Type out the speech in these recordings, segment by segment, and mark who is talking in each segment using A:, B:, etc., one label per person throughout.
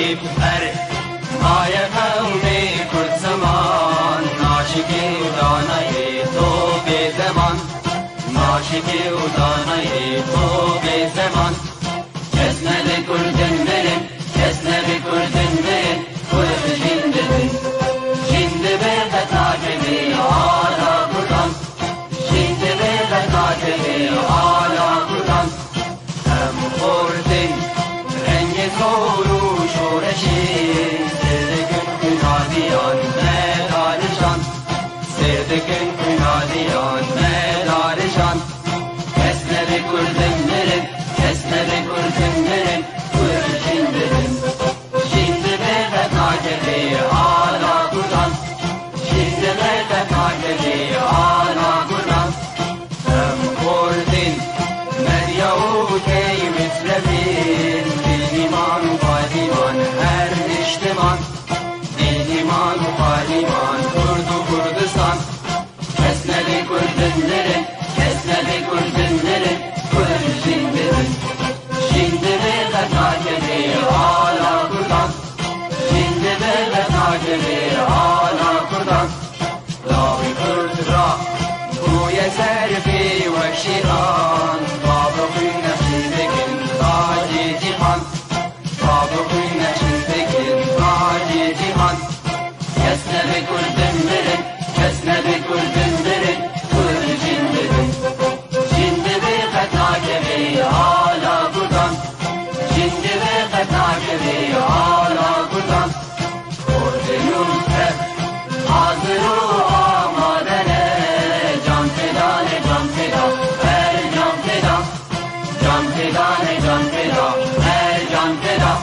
A: طيب هر آیا قوم کرد زمان عاشقی و دانای تو به زمان عاشقی و دانای تو به زمان کس نبی کردن مرن کس نبی کردن مرن کرد جنده بن جنده به قطع کبی آلا کردان جنده به قطع کبی آلا کردان هم خوردن رنگ زور و شورشی سردکن کنادیان مدارشان سردکن کنادیان مدارشان کس نبی کردن مرن کس نبی کردن مرن کرد جنده بن جنده به قطع کبی آلا کردان جنده به قطع کبی آلا کردان هم خوردن مریا و کی متربین دینیمان و پالیمان هر نشتمان دینیمان و پالیمان کرد و کردستان کس نبی کردن نرن کس نبی کردن نرن کرد جنده بن جنده به قطع کبی آلا کردان جنده به قطع کبی آلا کردان لاوی کرد را بوی سرفی و شیران باب نشیدگین تاج جیهان باب نشیدگین تاج جیهان کس نبی کردن مرن کس نبی کردن مرن کرد جنده بن جنده به قطع کبی آلا کردان جنده به قطع کبی آلا کردان کردیون hep hazır و آماده جان فدان جان فدا هر جان فدا جان فدان جان فدا هر جان فدا.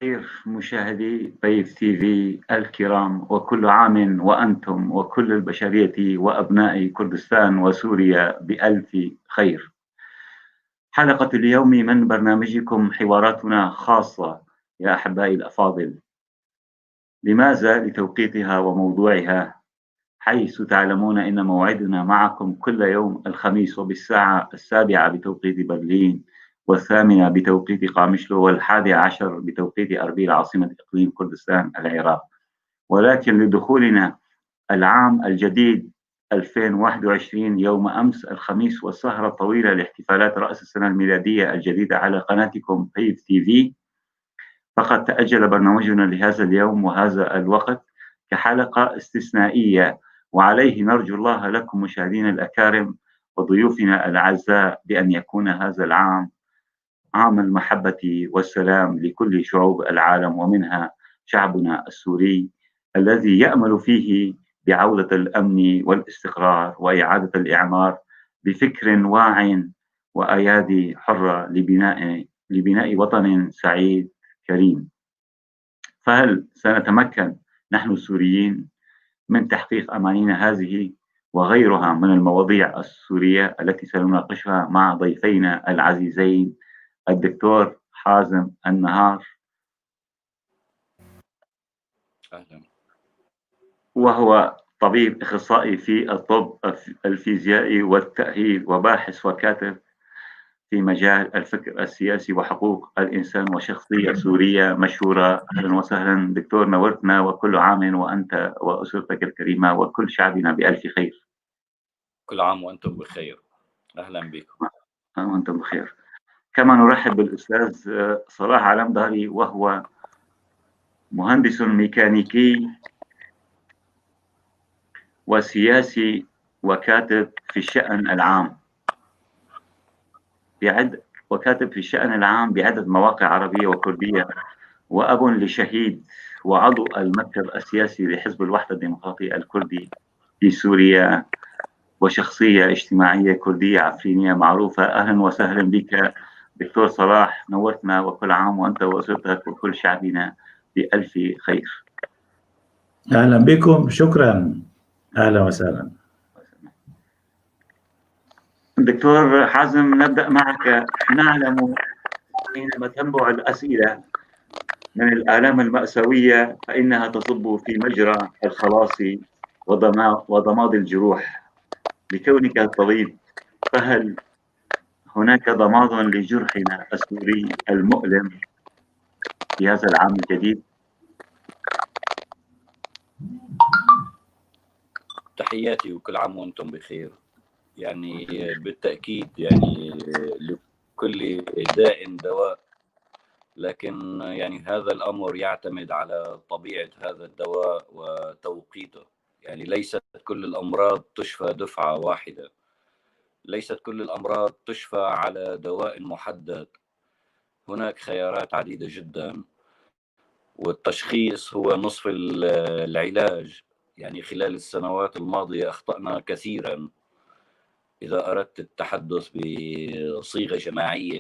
B: خير مشاهدي طيف تي في الكرام، وكل عام وأنتم وكل البشرية وأبناء كردستان وسوريا بألف خير. حلقة اليوم من برنامجكم حواراتنا خاصة يا أحبائي الأفاضل. لماذا؟ لتوقيتها وموضوعها، حيث تعلمون إن موعدنا معكم كل يوم الخميس وبالساعة 7 بتوقيت برلين، و8 بتوقيت قامشلو، و11 بتوقيت أربيل عاصمة إقليم كردستان العراق. ولكن لدخولنا العام الجديد 2021 يوم أمس الخميس والسهرة الطويلة لاحتفالات رأس السنة الميلادية الجديدة على قناتكم طيف تي في، فقد تأجل برنامجنا لهذا اليوم وهذا الوقت كحلقة استثنائية، وعليه نرجو الله لكم مشاهدينا الأكارم وضيوفنا الأعزاء بأن يكون هذا العام عام المحبة والسلام لكل شعوب العالم، ومنها شعبنا السوري الذي يأمل فيه بعودة الأمن والاستقرار وإعادة الإعمار بفكر واع وأيادي حرة لبناء وطن سعيد كريم. فهل سنتمكن نحن السوريين من تحقيق أمانينا هذه وغيرها من المواضيع السورية التي سنناقشها مع ضيفينا العزيزين الدكتور حازم النهار؟
C: أهلا.
B: وهو طبيب أخصائي في الطب الفيزيائي والتأهيل، وباحث وكاتب في مجال الفكر السياسي وحقوق الإنسان، وشخصية سورية مشهورة. أهلا وسهلا دكتور، نورتنا، وكل عام وأنت وأسرتك الكريمة وكل شعبنا بألف خير.
C: كل عام وأنتم بخير، أهلا بكم.
B: وأنتم بخير. كما نرحب بالأستاذ صلاح علمداري، وهو مهندس ميكانيكي وسياسي وكاتب في الشأن العام بعدة مواقع عربية وكردية، وأب لشهيد، وعضو المكتب السياسي لحزب الوحدة الديمقراطي الكردي في سوريا، وشخصية اجتماعية كردية عفرينية معروفة. أهلا وسهلا بك دكتور صلاح، نورتنا، وكل عام وأنت وأسرتك وكل شعبنا بألف خير.
D: أهلا بكم، شكرا، أهلا وسهلا.
B: دكتور حازم، نبدأ معك. نعلم حينما تنبع الأسئلة من الآلام المأساوية فإنها تصب في مجرى الخلاص وضماد الجروح. لكونك طبيب فهل هناك ضماد لجرحنا السوري المؤلم في هذا العام الجديد؟
C: تحياتي وكل عام وأنتم بخير. يعني بالتأكيد يعني لكل داء دواء، لكن يعني هذا الأمر يعتمد على طبيعة هذا الدواء وتوقيته. يعني ليست كل الأمراض تشفى دفعة واحدة، ليست كل الأمراض تشفى على دواء محدد، هناك خيارات عديدة جدا، والتشخيص هو نصف العلاج. يعني خلال السنوات الماضية أخطأنا كثيرا إذا أردت التحدث بصيغة جماعية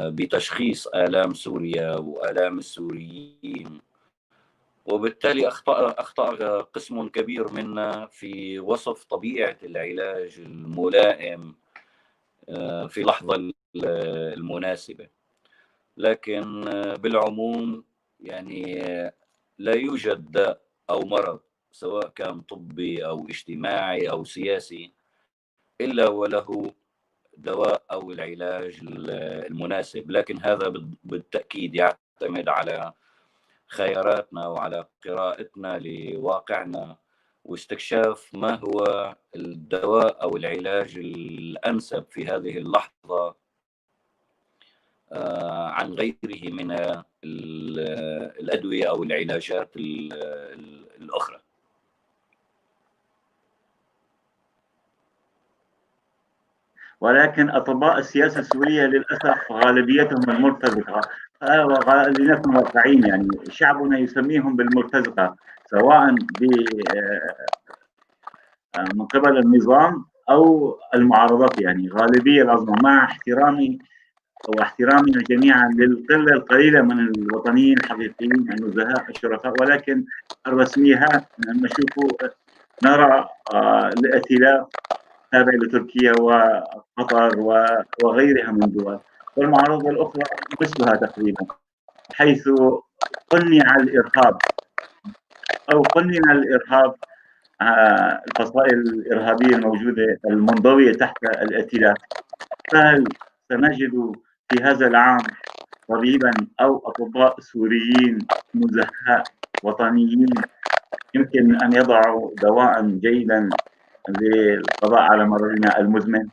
C: بتشخيص آلام سوريا وآلام السوريين، وبالتالي أخطأ قسم كبير منا في وصف طبيعة العلاج الملائم في لحظة المناسبة. لكن بالعموم يعني لا يوجد داء أو مرض سواء كان طبي أو اجتماعي أو سياسي إلا وله دواء أو العلاج المناسب، لكن هذا بالتأكيد يعتمد على خياراتنا وعلى قراءتنا لواقعنا واستكشاف ما هو الدواء أو العلاج الأنسب في هذه اللحظة عن غيره من الأدوية أو العلاجات الأخرى.
B: ولكن أطباء السياسة السورية للأسف غالبيتهم المرتزقة، لنكن واقعيين، يعني شعبنا يسميهم بالمرتزقة سواء من قبل النظام أو المعارضات، يعني غالبية العظمى، مع احترامي واحترامنا جميعا للقلة القليلة من الوطنيين الحقيقيين النزهاء الشرفاء، ولكن الرسميات نشوف نرى الائتلاف تابع لتركيا وقطر وغيرها من دول، والمعارضة الأخرى مثلها تقريبا، حيث قنع الإرهاب أو قنن الإرهاب الفصائل الإرهابية الموجودة المنضوية تحت الائتلاف. فهل سنجد في هذا العام طبيبا أو أطباء سوريين نزهاء وطنيين يمكن أن يضعوا دواء جيدا للقضاء على مرضنا المزمن؟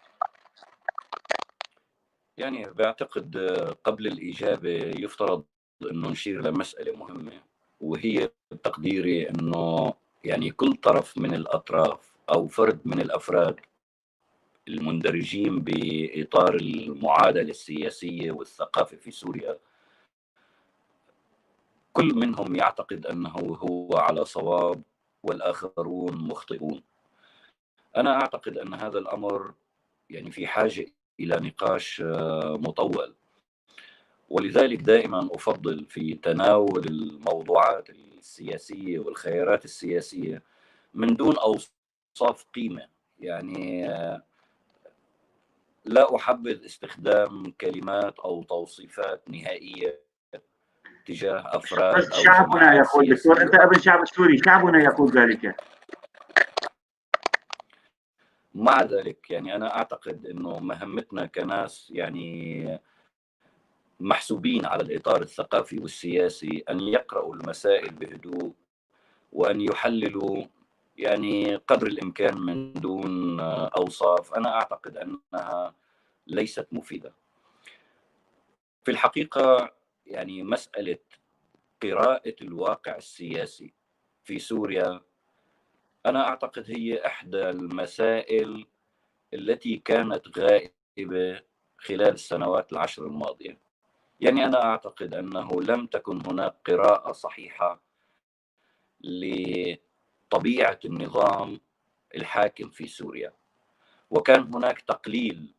C: يعني بعتقد قبل الإجابة يفترض أنه نشير لمسألة مهمة، وهي بتقديري أنه يعني كل طرف من الأطراف أو فرد من الأفراد المندرجين بإطار المعادلة السياسية والثقافة في سوريا، كل منهم يعتقد أنه هو على صواب والآخرون مخطئون. أنا أعتقد أن هذا الأمر يعني في حاجة إلى نقاش مطول، ولذلك دائما أفضل في تناول الموضوعات السياسية والخيارات السياسية من دون أوصاف قيمة. يعني لا أحبذ استخدام كلمات أو توصيفات نهائية تجاه أفراد أو
B: شعبنا يقول. دكتور أنت ابن شعب السوري، شعبنا يقول ذلك.
C: مع ذلك يعني أنا أعتقد أنه مهمتنا كناس يعني محسوبين على الإطار الثقافي والسياسي أن يقرأوا المسائل بهدوء وأن يحللوا يعني قدر الإمكان من دون أوصاف. أنا أعتقد أنها ليست مفيدة في الحقيقة. يعني مسألة قراءة الواقع السياسي في سوريا أنا أعتقد هي إحدى المسائل التي كانت غائبة خلال السنوات العشر الماضية. يعني أنا أعتقد أنه لم تكن هناك قراءة صحيحة لطبيعة النظام الحاكم في سوريا، وكان هناك تقليل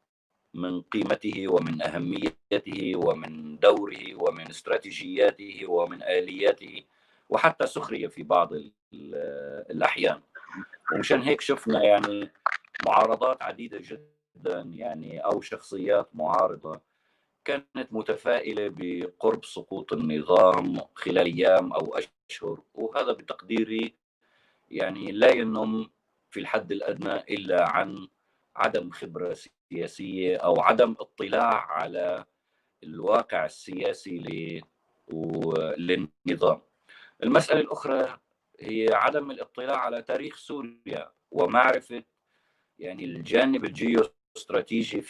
C: من قيمته ومن أهميته ومن دوره ومن استراتيجياته ومن آلياته، وحتى سخرية في بعض الأحيان. ومشان هيك شفنا يعني معارضات عديدة جدا، يعني أو شخصيات معارضة كانت متفائلة بقرب سقوط النظام خلال أيام أو أشهر، وهذا بتقديري يعني لا ينم في الحد الأدنى إلا عن عدم خبرة سياسية أو عدم اطلاع على الواقع السياسي للنظام. المسألة الأخرى هي عدم الاطلاع على تاريخ سوريا ومعرفة يعني الجانب الجيوستراتيجي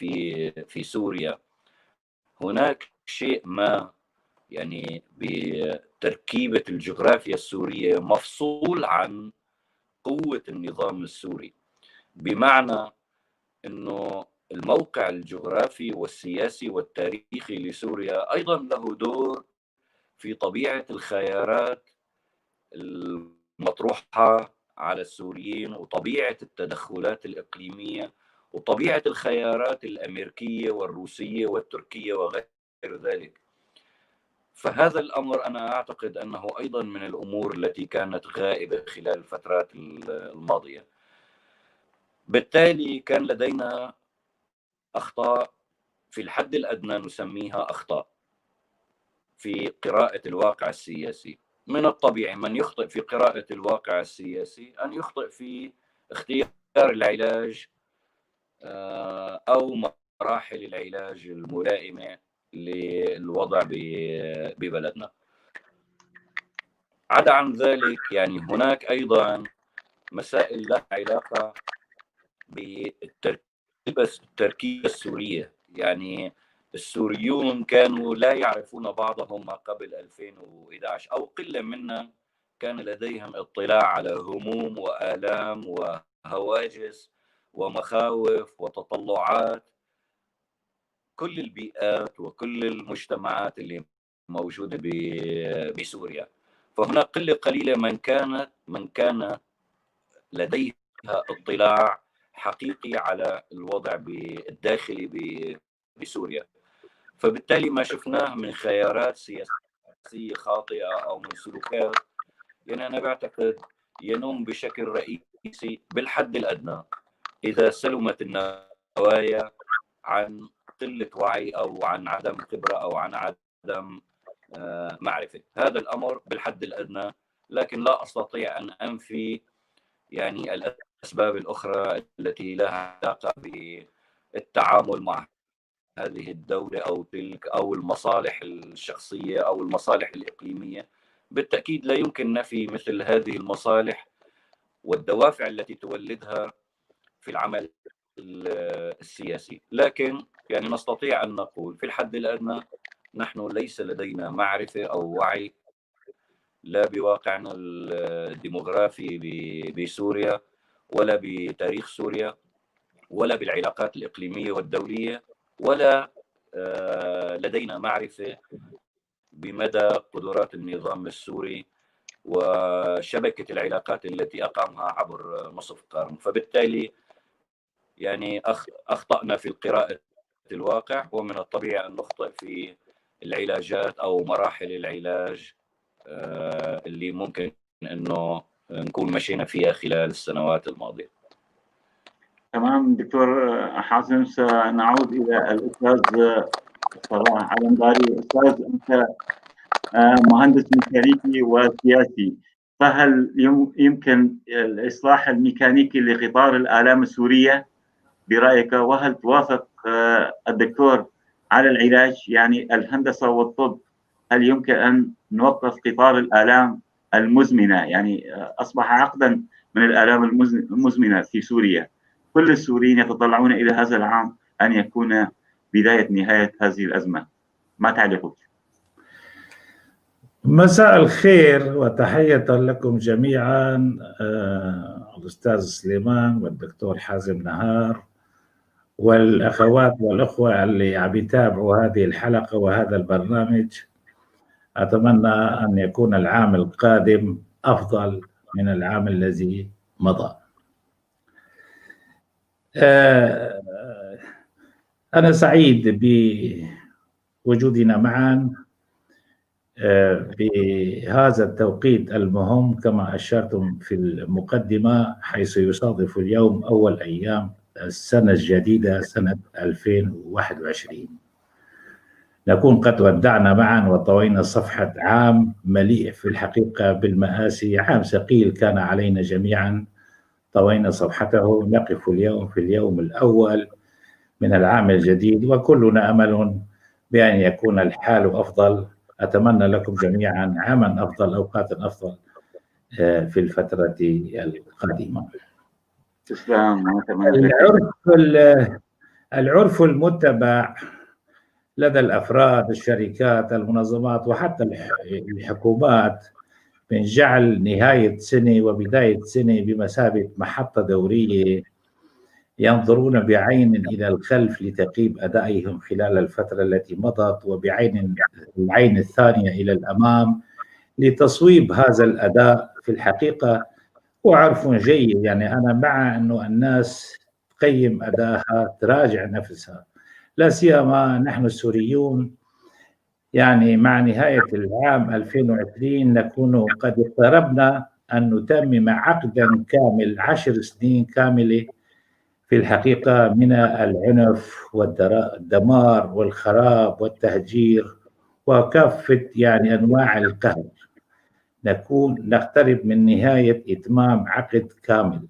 C: في سوريا. هناك شيء ما يعني بتركيبة الجغرافيا السورية مفصول عن قوة النظام السوري، بمعنى أنه الموقع الجغرافي والسياسي والتاريخي لسوريا أيضا له دور في طبيعة الخيارات المطروحة على السوريين وطبيعة التدخلات الإقليمية وطبيعة الخيارات الأمريكية والروسية والتركية وغير ذلك. فهذا الأمر أنا أعتقد أنه أيضا من الأمور التي كانت غائبة خلال الفترات الماضية. بالتالي كان لدينا أخطاء في الحد الأدنى نسميها أخطاء في قراءة الواقع السياسي. من الطبيعي من يخطئ في قراءة الواقع السياسي أن يخطئ في اختيار العلاج أو مراحل العلاج الملائمة للوضع ببلدنا. عدا عن ذلك يعني هناك أيضا مسائل لها علاقة بالتركيبة السورية. يعني السوريون كانوا لا يعرفون بعضهم ما قبل 2011، أو قلة منا كان لديهم اطلاع على هموم وآلام وهواجس ومخاوف وتطلعات كل البيئات وكل المجتمعات اللي موجودة بسوريا. فهناك قلة قليلة من كان لديها اطلاع حقيقي على الوضع الداخلي بسوريا. فبالتالي ما شفناه من خيارات سياسية خاطئة أو من سلوكات، يعني أنا بعتقد ينم بشكل رئيسي بالحد الأدنى إذا سلمت النوايا عن قلة وعي أو عن عدم خبرة أو عن عدم معرفة هذا الأمر بالحد الأدنى. لكن لا أستطيع أن أنفي يعني الأسباب الأخرى التي لها علاقة بالتعامل مع هذه الدولة أو تلك أو المصالح الشخصية أو المصالح الإقليمية. بالتأكيد لا يمكن نفي مثل هذه المصالح والدوافع التي تولدها في العمل السياسي، لكن يعني نستطيع أن نقول في الحد الأدنى نحن ليس لدينا معرفة أو وعي لا بواقعنا الديموغرافي بسوريا ولا بتاريخ سوريا ولا بالعلاقات الإقليمية والدولية، ولا لدينا معرفة بمدى قدرات النظام السوري وشبكة العلاقات التي أقامها عبر نصف قرن. فبالتالي يعني أخطأنا في قراءة الواقع، ومن الطبيعي أن نخطئ في العلاجات أو مراحل العلاج اللي ممكن أنه نكون مشينا فيها خلال السنوات الماضية.
B: تمام دكتور حازم، سنعود إلى الأستاذ صلاح علمداري. أستاذ، أنت مهندس ميكانيكي وسياسي، فهل يمكن الإصلاح الميكانيكي لقطار الآلام السورية برأيك؟ وهل توافق الدكتور على العلاج، يعني الهندسة والطب، هل يمكن أن نوقف قطار الآلام المزمنة؟ يعني أصبح عقدا من الآلام المزمنة في سوريا. كل السوريين يتطلعون إلى هذا العام أن يكون بداية نهاية هذه الأزمة. ما تعليقك؟
D: مساء الخير وتحية لكم جميعا، الأستاذ سليمان والدكتور حازم نهار والأخوات والأخوة اللي عم يتابعوا هذه الحلقة وهذا البرنامج. أتمنى أن يكون العام القادم أفضل من العام الذي مضى. أنا سعيد بوجودنا معا بهذا التوقيت المهم كما أشرتم في المقدمة، حيث يصادف اليوم أول أيام السنة الجديدة سنة 2021. نكون قد ودعنا معا وطوينا صفحة عام مليء في الحقيقة بالمآسي، عام ثقيل كان علينا جميعا، طوينا صفحته. نقف اليوم في اليوم الأول من العام الجديد، وكلنا أمل بأن يكون الحال أفضل. أتمنى لكم جميعا عاما أفضل، أوقات أفضل في الفترة القادمة.
B: تسلم.
D: العرف المتبع لدى الأفراد، الشركات، المنظمات، وحتى الحكومات من جعل نهاية سنة وبداية سنة بمثابة محطة دورية، ينظرون بعين إلى الخلف لتقييم أدائهم خلال الفترة التي مضت، وبعين العين الثانية إلى الأمام لتصويب هذا الأداء. في الحقيقة هو عرف جيد، يعني أنا مع أنه الناس تقيم أدائها، تراجع نفسها، لا سيما نحن السوريون. يعني مع نهاية العام 2020 نكون قد اقتربنا أن نتمم عقدا كامل، 10 سنين كاملة في الحقيقة من العنف والدمار والخراب والتهجير وكافة يعني أنواع القهر. نكون نقترب من نهاية إتمام عقد كامل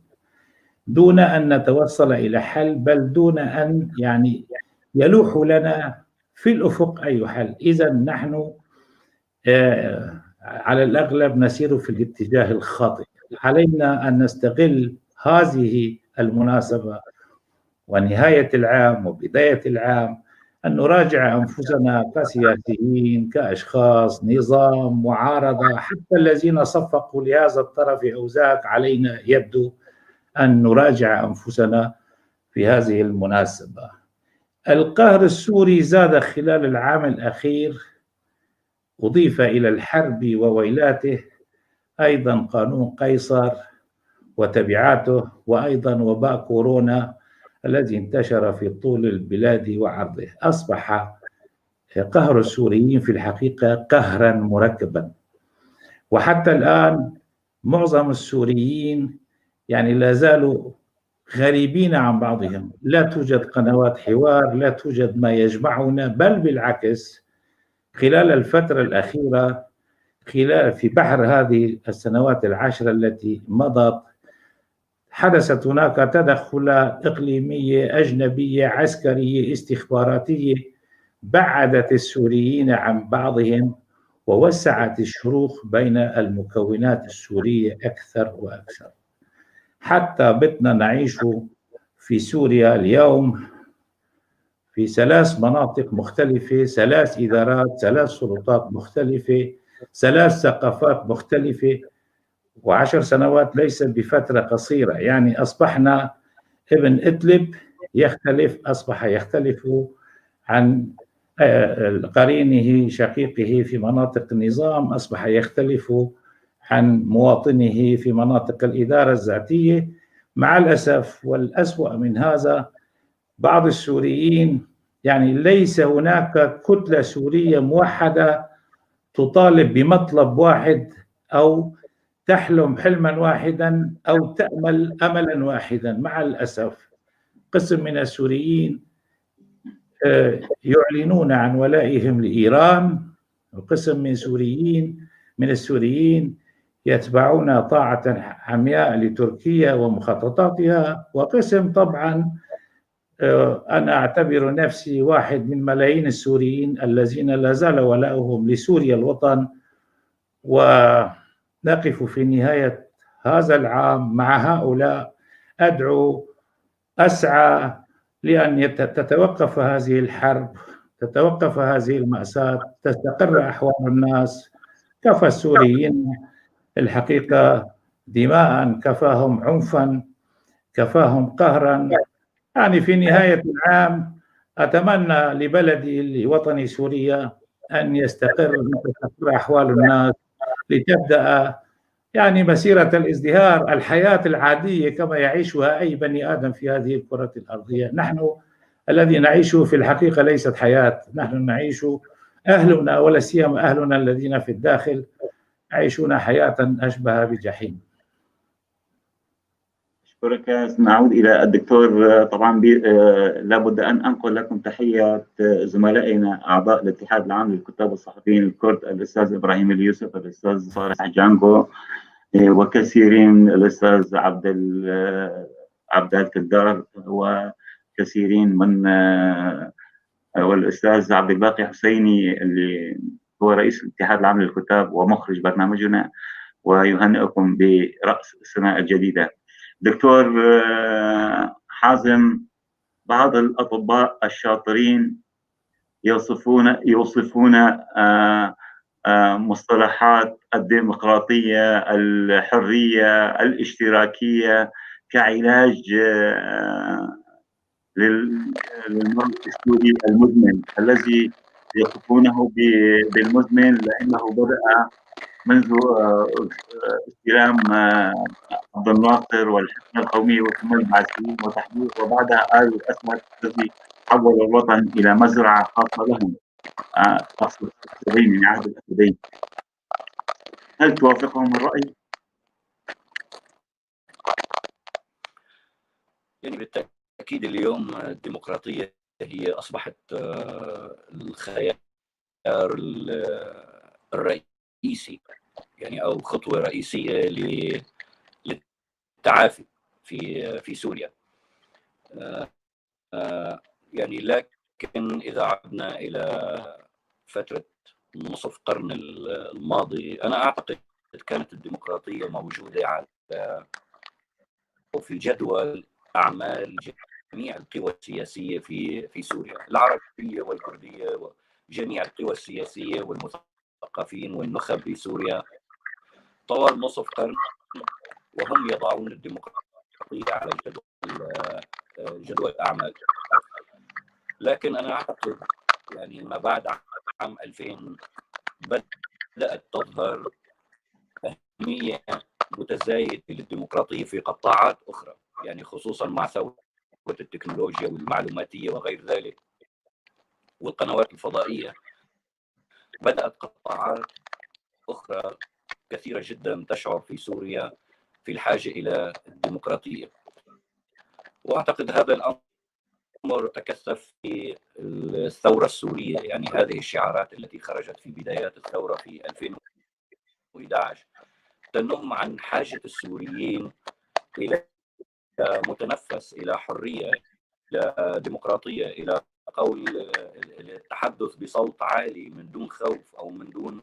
D: دون أن نتوصل إلى حل، بل دون أن يعني يلوح لنا في الأفق أي حل. إذا نحن على الأغلب نسير في الاتجاه الخاطئ. علينا أن نستغل هذه المناسبة ونهاية العام وبداية العام أن نراجع أنفسنا كسياسيين، كأشخاص، نظام، معارضة، حتى الذين صفقوا لهذا الطرف أو ذاك. علينا يبدو أن نراجع أنفسنا في هذه المناسبة. القهر السوري زاد خلال العام الأخير، أضيف إلى الحرب وويلاته أيضا قانون قيصر وتبعاته، وأيضا وباء كورونا الذي انتشر في طول البلاد وعرضه. أصبح قهر السوريين في الحقيقة قهرا مركبا، وحتى الآن معظم السوريين يعني لا زالوا غريبين عن بعضهم، لا توجد قنوات حوار، لا توجد ما يجمعنا، بل بالعكس خلال الفترة الأخيرة، خلال في بحر هذه السنوات العشرة التي مضت، حدثت هناك تدخلات إقليمية، أجنبية، عسكرية، استخباراتية، بعدت السوريين عن بعضهم ووسعت الشروخ بين المكونات السورية أكثر وأكثر، حتى بتنا نعيش في سوريا اليوم في 3 مناطق مختلفة، 3 إدارات، 3 سلطات مختلفة، 3 ثقافات مختلفة، و10 سنوات ليس بفترة قصيرة. يعني أصبحنا ابن إدلب يختلف، أصبح يختلف عن قرينه شقيقه في مناطق النظام، أصبح يختلف عن مواطنه في مناطق الإدارة الذاتية. مع الأسف، والأسوأ من هذا، بعض السوريين يعني ليس هناك كتلة سورية موحدة تطالب بمطلب واحد أو تحلم حلما واحدا أو تأمل أملا واحدا. مع الأسف قسم من السوريين يعلنون عن ولائهم لإيران، وقسم من السوريين يتبعون طاعة عمياء لتركيا ومخططاتها، وقسم طبعا أنا أعتبر نفسي واحد من ملايين السوريين الذين لا زال ولاؤهم لسوريا الوطن. ونقف في نهاية هذا العام مع هؤلاء. أدعو، أسعى لأن تتوقف هذه الحرب، تتوقف هذه المأساة، تستقر أحوال الناس. كفى السوريين الحقيقة دماء، كفاهم عنفا، كفاهم قهرا. يعني في نهاية العام أتمنى لبلدي، لوطني سوريا، أن يستقر، أن تستقر أحوال الناس، لتبدأ يعني مسيرة الازدهار، الحياة العادية كما يعيشها أي بني آدم في هذه الكرة الأرضية. نحن الذي نعيشه في الحقيقة ليست حياة، نحن نعيش أهلنا، ولا سيما أهلنا الذين في الداخل يعيشون حياة أشبه بجحيم.
B: أشكرك. نعود إلى الدكتور. طبعا لابد أن أنقل لكم تحية زملائنا أعضاء الاتحاد العام للكتاب والصحفيين الكرد، الأستاذ إبراهيم اليوسف، الأستاذ صالح جانجو، وكثيرين، الأستاذ عبد الكدار وكثيرين من، والأستاذ عبد الباقي حسيني اللي هو رئيس الاتحاد العام للكتاب ومخرج برنامجنا، ويهنئكم برأس السنة الجديدة. دكتور حازم، بعض الأطباء الشاطرين يوصفون مصطلحات الديمقراطية، الحرية، الاشتراكية كعلاج للمرض السوري المزمن، الذي يصفونه بالمزمن لأنه بدأ منذ استلام عبد الناصر والحكمة القومية وثم البعثيين وتحديث، وبعدها آل الأسد الذي حول الوطن إلى مزرعة خاصة لهم، أقصد الأسدين من عهد الأسدين. هل توافقهم الرأي؟
C: يعني بالتأكيد اليوم الديمقراطية هي أصبحت الخيار الرئيسي، يعني أو خطوة رئيسية للتعافي في سوريا. يعني لكن إذا عدنا إلى فترة نصف قرن الماضي، أنا أعتقد كانت الديمقراطية موجودة على في جدول أعمال جميع القوى السياسية في سوريا، العربية والكردية وجميع القوى السياسية والمثقفين والنخب في سوريا طوال نصف قرن، وهم يضعون الديمقراطية على جدول الأعمال. لكن أنا أعتقد يعني ما بعد عام 2000 بدأت تظهر أهمية متزايدة للديمقراطية في قطاعات أخرى، يعني خصوصا مع ثورة التكنولوجيا والمعلوماتية وغير ذلك والقنوات الفضائية، بدأت قطاعات أخرى كثيرة جدا تشعر في سوريا في الحاجة إلى الديمقراطية. وأعتقد هذا الأمر تكثف في الثورة السورية، يعني هذه الشعارات التي خرجت في بدايات الثورة في 2011 تنم عن حاجة السوريين إلى متنفس، إلى حرية، إلى ديمقراطية، إلى قول التحدث بصوت عالي من دون خوف أو من دون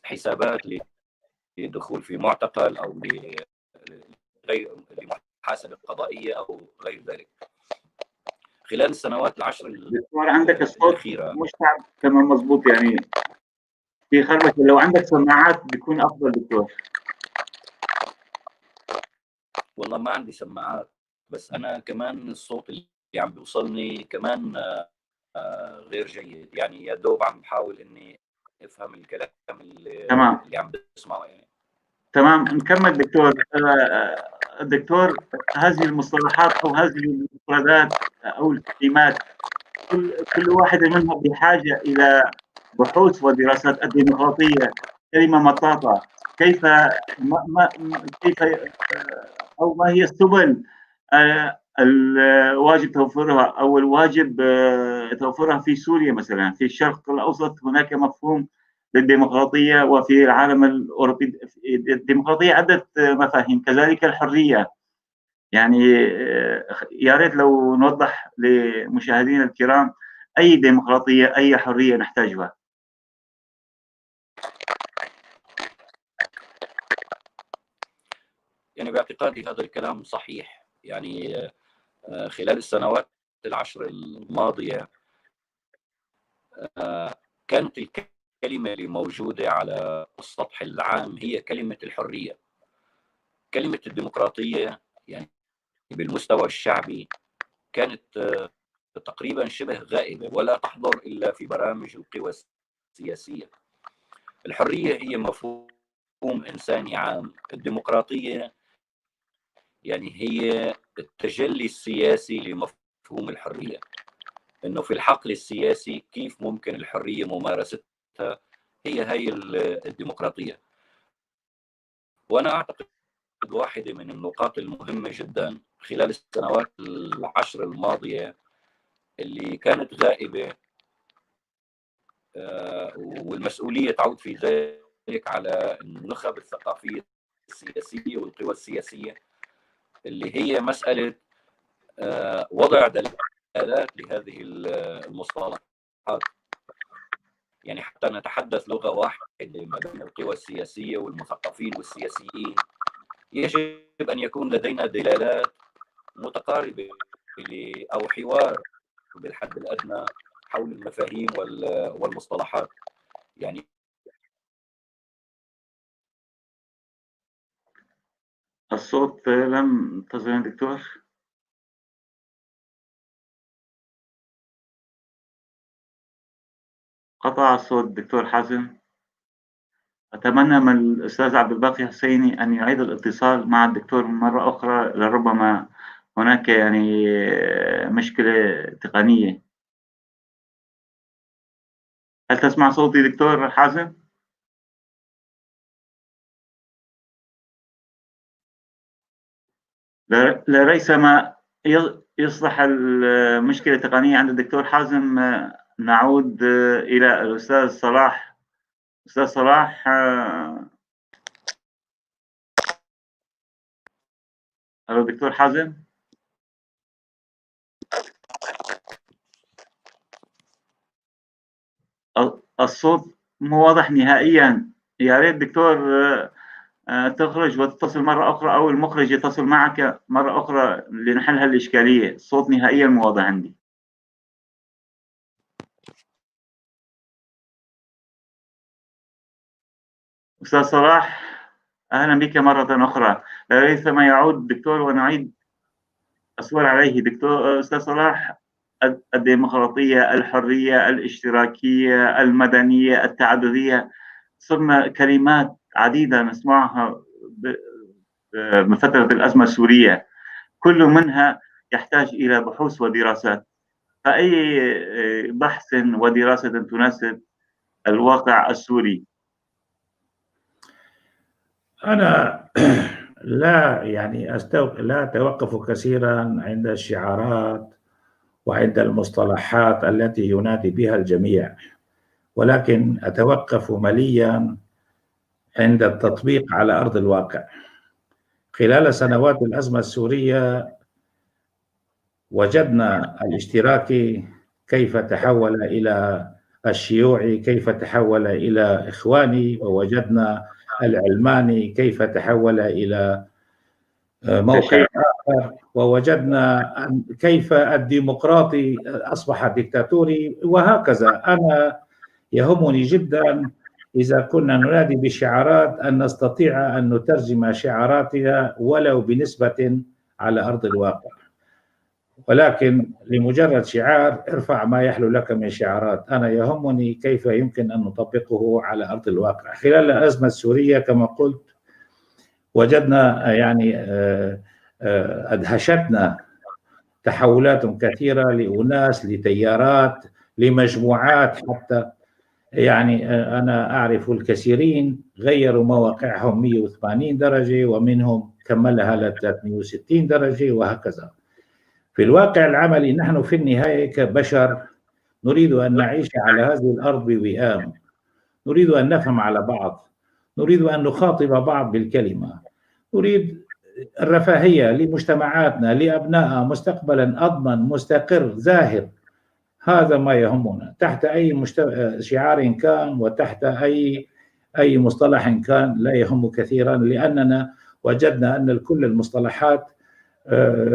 C: حسابات لدخول في معتقل أو لمحاسبة قضائية أو غير ذلك. خلال السنوات العشر
B: دكتور عندك الصوت مش كمان مضبوط، يعني في خربشة، لو عندك سماعات بيكون أفضل دكتور.
C: والله ما عندي سماعات، بس أنا كمان الصوت اللي عم بيوصلني كمان غير جيد، يعني يا دوب عم بحاول إني افهم الكلام اللي
B: تمام.
C: اللي عم بسمعه يعني.
B: تمام، نكمل دكتور. دكتور، هذه المصطلحات او هذه المفردات او الكلمات كل واحدة منها بحاجة الى بحوث ودراسات. الديمقراطية كلمة مطاطه، كيف ما كيف او ما هي السبل الواجب توفرها او الواجب توفرها في سوريا مثلا؟ في الشرق الاوسط هناك مفهوم للديمقراطية، وفي العالم الاوروبي الديمقراطية عده مفاهيم، كذلك الحرية. يعني يا ريت لو نوضح لمشاهدينا الكرام اي ديمقراطية اي حرية نحتاجها.
C: يعني باعتقادي هذا الكلام صحيح. يعني خلال السنوات العشر الماضية كانت الكلمة اللي موجودة على السطح العام هي كلمة الحرية. كلمة الديمقراطية يعني بالمستوى الشعبي كانت تقريبا شبه غائبة ولا تحضر إلا في برامج القوى السياسية. الحرية هي مفهوم إنساني عام، الديمقراطية يعني هي التجلي السياسي لمفهوم الحرية، إنه في الحقل السياسي كيف ممكن الحرية ممارستها، هي الديمقراطية. وأنا أعتقد واحدة من النقاط المهمة جدا خلال السنوات العشر الماضية اللي كانت غائبة، والمسؤولية تعود في على النخب الثقافية السياسية والقوى السياسية، اللي هي مسألة وضع دلالات لهذه المصطلحات، يعني حتى نتحدث لغة واحدة ما بين القوى السياسية والمثقفين والسياسيين يجب أن يكون لدينا دلالات متقاربة أو حوار بالحد الأدنى حول المفاهيم والمصطلحات. يعني
B: الصوت لم تصل دكتور. قطع الصوت دكتور حازم. أتمنى من الأستاذ عبد الباقي حسيني أن يعيد الاتصال مع الدكتور مرة أخرى، لربما هناك يعني مشكلة تقنية. هل تسمع صوتي دكتور حازم؟ لريثما يصلح المشكلة التقنية عند الدكتور حازم، نعود إلى الأستاذ صلاح. أستاذ صلاح، ألو دكتور حازم؟ الصوت مو واضح نهائيا. يا ريت دكتور تخرج وتتصل مرة أخرى، أو المخرج يتصل معك مرة أخرى لنحل هالإشكالية. الصوت نهائيا مو واضح عندي. أستاذ صلاح، أهلا بك مرة أخرى. لريثما يعود دكتور ونعيد الصور عليه. دكتور أستاذ صلاح، الديمقراطية، الحرية، الاشتراكية، المدنية، التعددية، صرنا كلمات عديدة نسمعها من فترة الأزمة السورية، كل منها يحتاج إلى بحوث ودراسات. فأي بحث ودراسة تناسب الواقع السوري؟
D: أنا لا يعني لا أتوقف كثيرا عند الشعارات وعند المصطلحات التي ينادي بها الجميع، ولكن أتوقف مليا عند التطبيق على أرض الواقع. خلال سنوات الأزمة السورية وجدنا الاشتراكي كيف تحول إلى الشيوعي، كيف تحول إلى إخواني، ووجدنا العلماني كيف تحول إلى موقع آخر، ووجدنا كيف الديمقراطي أصبح ديكتاتوري، وهكذا. أنا يهمني جدا إذا كنا ننادي بشعارات أن نستطيع أن نترجم شعاراتنا ولو بنسبة على أرض الواقع، ولكن لمجرد شعار ارفع ما يحلو لك من شعارات. أنا يهمني كيف يمكن أن نطبقه على أرض الواقع. خلال الأزمة السورية كما قلت وجدنا يعني أدهشتنا تحولات كثيرة لأناس، لتيارات، لمجموعات حتى. يعني أنا أعرف الكثيرين غيروا مواقعهم 180 درجة، ومنهم كملها ل 360 درجة، وهكذا. في الواقع العملي نحن في النهاية كبشر نريد أن نعيش على هذه الأرض بوئام، نريد أن نفهم على بعض، نريد أن نخاطب بعض بالكلمة، نريد الرفاهية لمجتمعاتنا، لأبنائها، مستقبلا أضمن، مستقر، زاهر. هذا ما يهمنا تحت أي شعار كان وتحت أي مصطلح كان، لا يهم كثيرا، لأننا وجدنا أن كل المصطلحات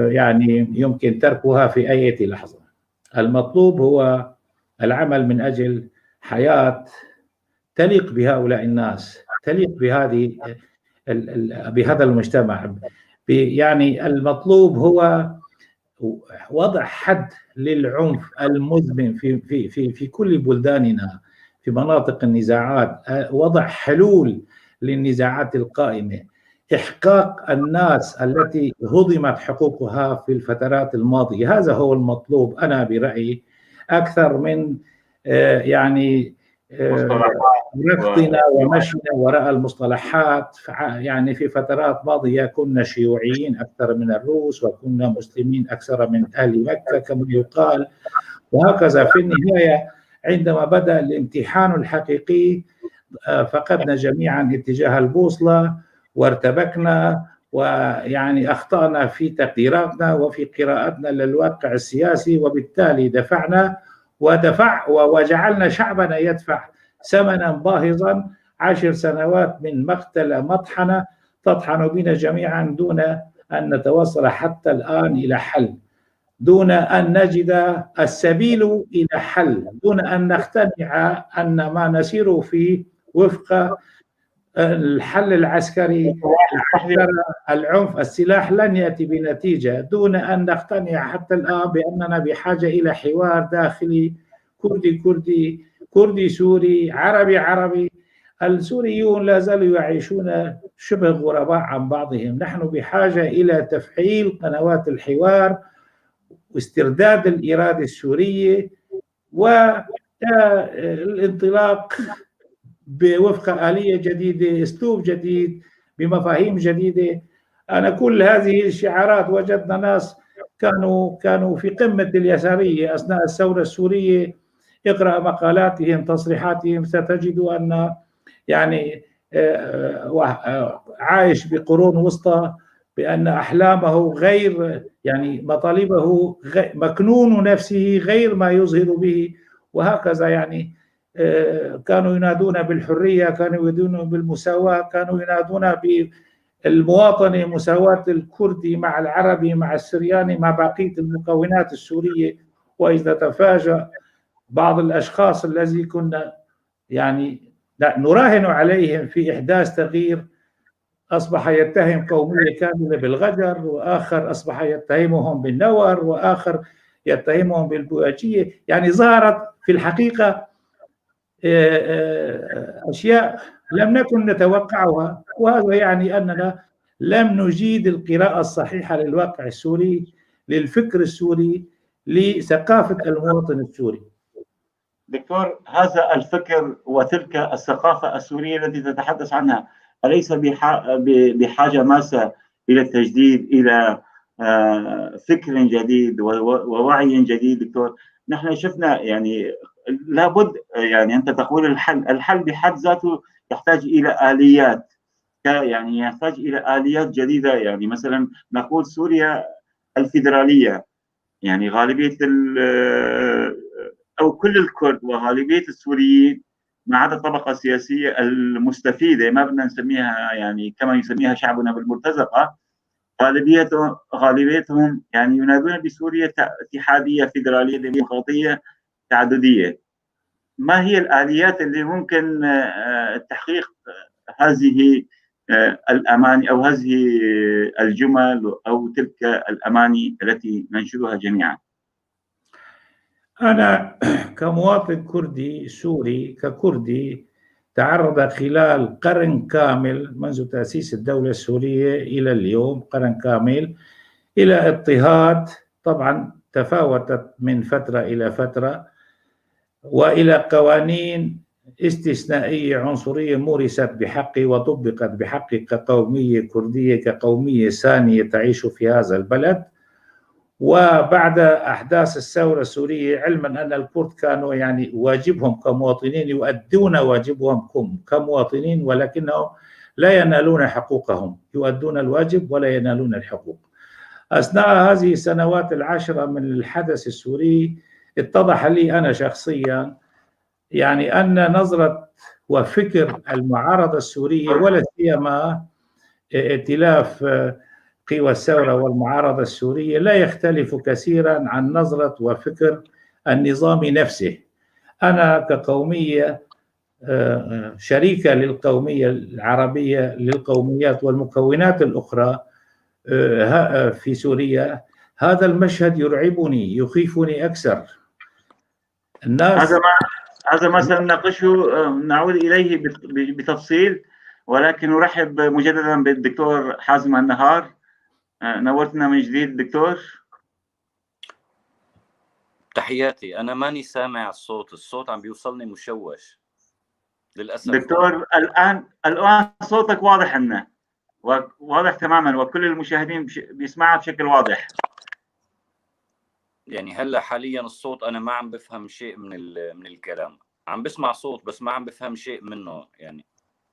D: يعني يمكن تركها في أي لحظة. المطلوب هو العمل من أجل حياة تليق بهؤلاء الناس، تليق بهذه بهذا المجتمع. يعني المطلوب هو وضع حد للعنف المزمن في في في في كل بلداننا، في مناطق النزاعات، وضع حلول للنزاعات القائمة، إحقاق الناس التي هضمت حقوقها في الفترات الماضية. هذا هو المطلوب أنا برأيي، أكثر من يعني ركضنا ومشينا وراء المصطلحات. يعني في فترات ماضية كنا شيوعيين أكثر من الروس، وكنا مسلمين أكثر من أهل مكة كما يقال، وهكذا. في النهاية عندما بدأ الامتحان الحقيقي فقدنا جميعا اتجاه البوصلة وارتبكنا، ويعني أخطأنا في تقديراتنا وفي قراءتنا للواقع السياسي، وبالتالي دفعنا ودفع وجعلنا شعبنا يدفع ثمنا باهظا، 10 سنوات من مقتلة مطحنة تطحن بنا جميعا دون أن نتوصل حتى الآن إلى حل، دون أن نجد السبيل إلى حل، دون أن نقتنع أن ما نسير فيه وفق الحل العسكري، العنف، السلاح لن يأتي بنتيجة، دون أن نقتنع حتى الآن بأننا بحاجة إلى حوار داخلي كردي كردي، كردي سوري، عربي عربي. السوريون لا زالوا يعيشون شبه غرباء عن بعضهم. نحن بحاجة إلى تفعيل قنوات الحوار واسترداد الإرادة السورية والانطلاق بوفق آلية جديدة، أسلوب جديد، بمفاهيم جديدة. أنا كل هذه الشعارات وجدنا ناس كانوا في قمة اليسارية أثناء الثورة السورية، اقرأ مقالاتهم تصريحاتهم ستجد أن يعني عايش بقرون وسطى، بأن أحلامه غير، يعني مطالبه مكنون نفسه غير ما يظهر به، وهكذا. يعني كانوا ينادون بالحرية، كانوا ينادون بالمساواة، كانوا ينادون بالمواطنة، مساواة الكردي مع العربي مع السرياني مع بقية المكونات السورية. وإذا تفاجأ بعض الأشخاص الذي كنا يعني نراهن عليهم في إحداث تغيير، أصبح يتهم قومية كاملة بالغدر، وآخر أصبح يتهمهم بالنور، وآخر يتهمهم بالبواجية. يعني ظهرت في الحقيقة أشياء لم نكن نتوقعها، وهذا يعني أننا لم نجيد القراءة الصحيحة للواقع السوري، للفكر السوري، لثقافة المواطن السوري.
B: دكتور، هذا الفكر وتلك الثقافة السورية التي تتحدث عنها أليس بحاجة ماسة إلى التجديد، إلى فكر جديد ووعي جديد؟ دكتور، نحن شفنا يعني لابد، يعني أنت تقول الحل بحد ذاته يحتاج إلى آليات، يعني يحتاج إلى آليات جديدة. يعني مثلا نقول سوريا الفيدرالية، يعني غالبية أو كل الكرد وغالبية السوريين ما عدا الطبقة السياسية المستفيدة، ما بدنا نسميها يعني كما يسميها شعبنا بالمرتزقة، غالبيتهم يعني ينادون بسوريا اتحادية فيدرالية ديمقراطية تعددية. ما هي الآليات اللي ممكن تحقيق هذه الأماني أو هذه الجمل أو تلك الأماني التي ننشدها جميعا؟
D: أنا كمواطن كردي سوري، ككردي تعرض خلال قرن كامل منذ تأسيس الدولة السورية إلى اليوم، قرن كامل، إلى اضطهاد طبعا تفاوتت من فترة إلى فترة، وإلى قوانين استثنائية عنصرية مورست بحقي وطبقت بحقي كقومية كردية، كقومية ثانية تعيش في هذا البلد. وبعد أحداث الثورة السورية، علما أن الكرد كانوا يعني واجبهم كمواطنين، يؤدون واجبهم كمواطنين، ولكنهم لا ينالون حقوقهم، يؤدون الواجب ولا ينالون الحقوق. أثناء هذه السنوات العشرة من الحدث السوري اتضح لي أنا شخصيا يعني أن نظرة وفكر المعارضة السورية، ولا سيما ائتلاف قوى الثورة والمعارضة السورية، لا يختلف كثيرا عن نظرة وفكر النظام نفسه. أنا كقومية شريكة للقومية العربية، للقوميات والمكونات الأخرى في سوريا، هذا المشهد يرعبني، يخيفني أكثر. الناس
B: هذا ما سنناقشه، نعود إليه بتفصيل، ولكن نرحب مجددا بالدكتور حازم النهار. نورتنا من جديد دكتور.
C: تحياتي. أنا ماني سامع الصوت عم بيوصلني مشوش للأسف.
B: دكتور الآن صوتك واضح لنا، واضح تماما، وكل المشاهدين بيسمعها بشكل واضح.
C: يعني هلا حاليا الصوت أنا ما عم بفهم شيء من الكلام. عم بسمع صوت بس ما عم بفهم شيء منه. يعني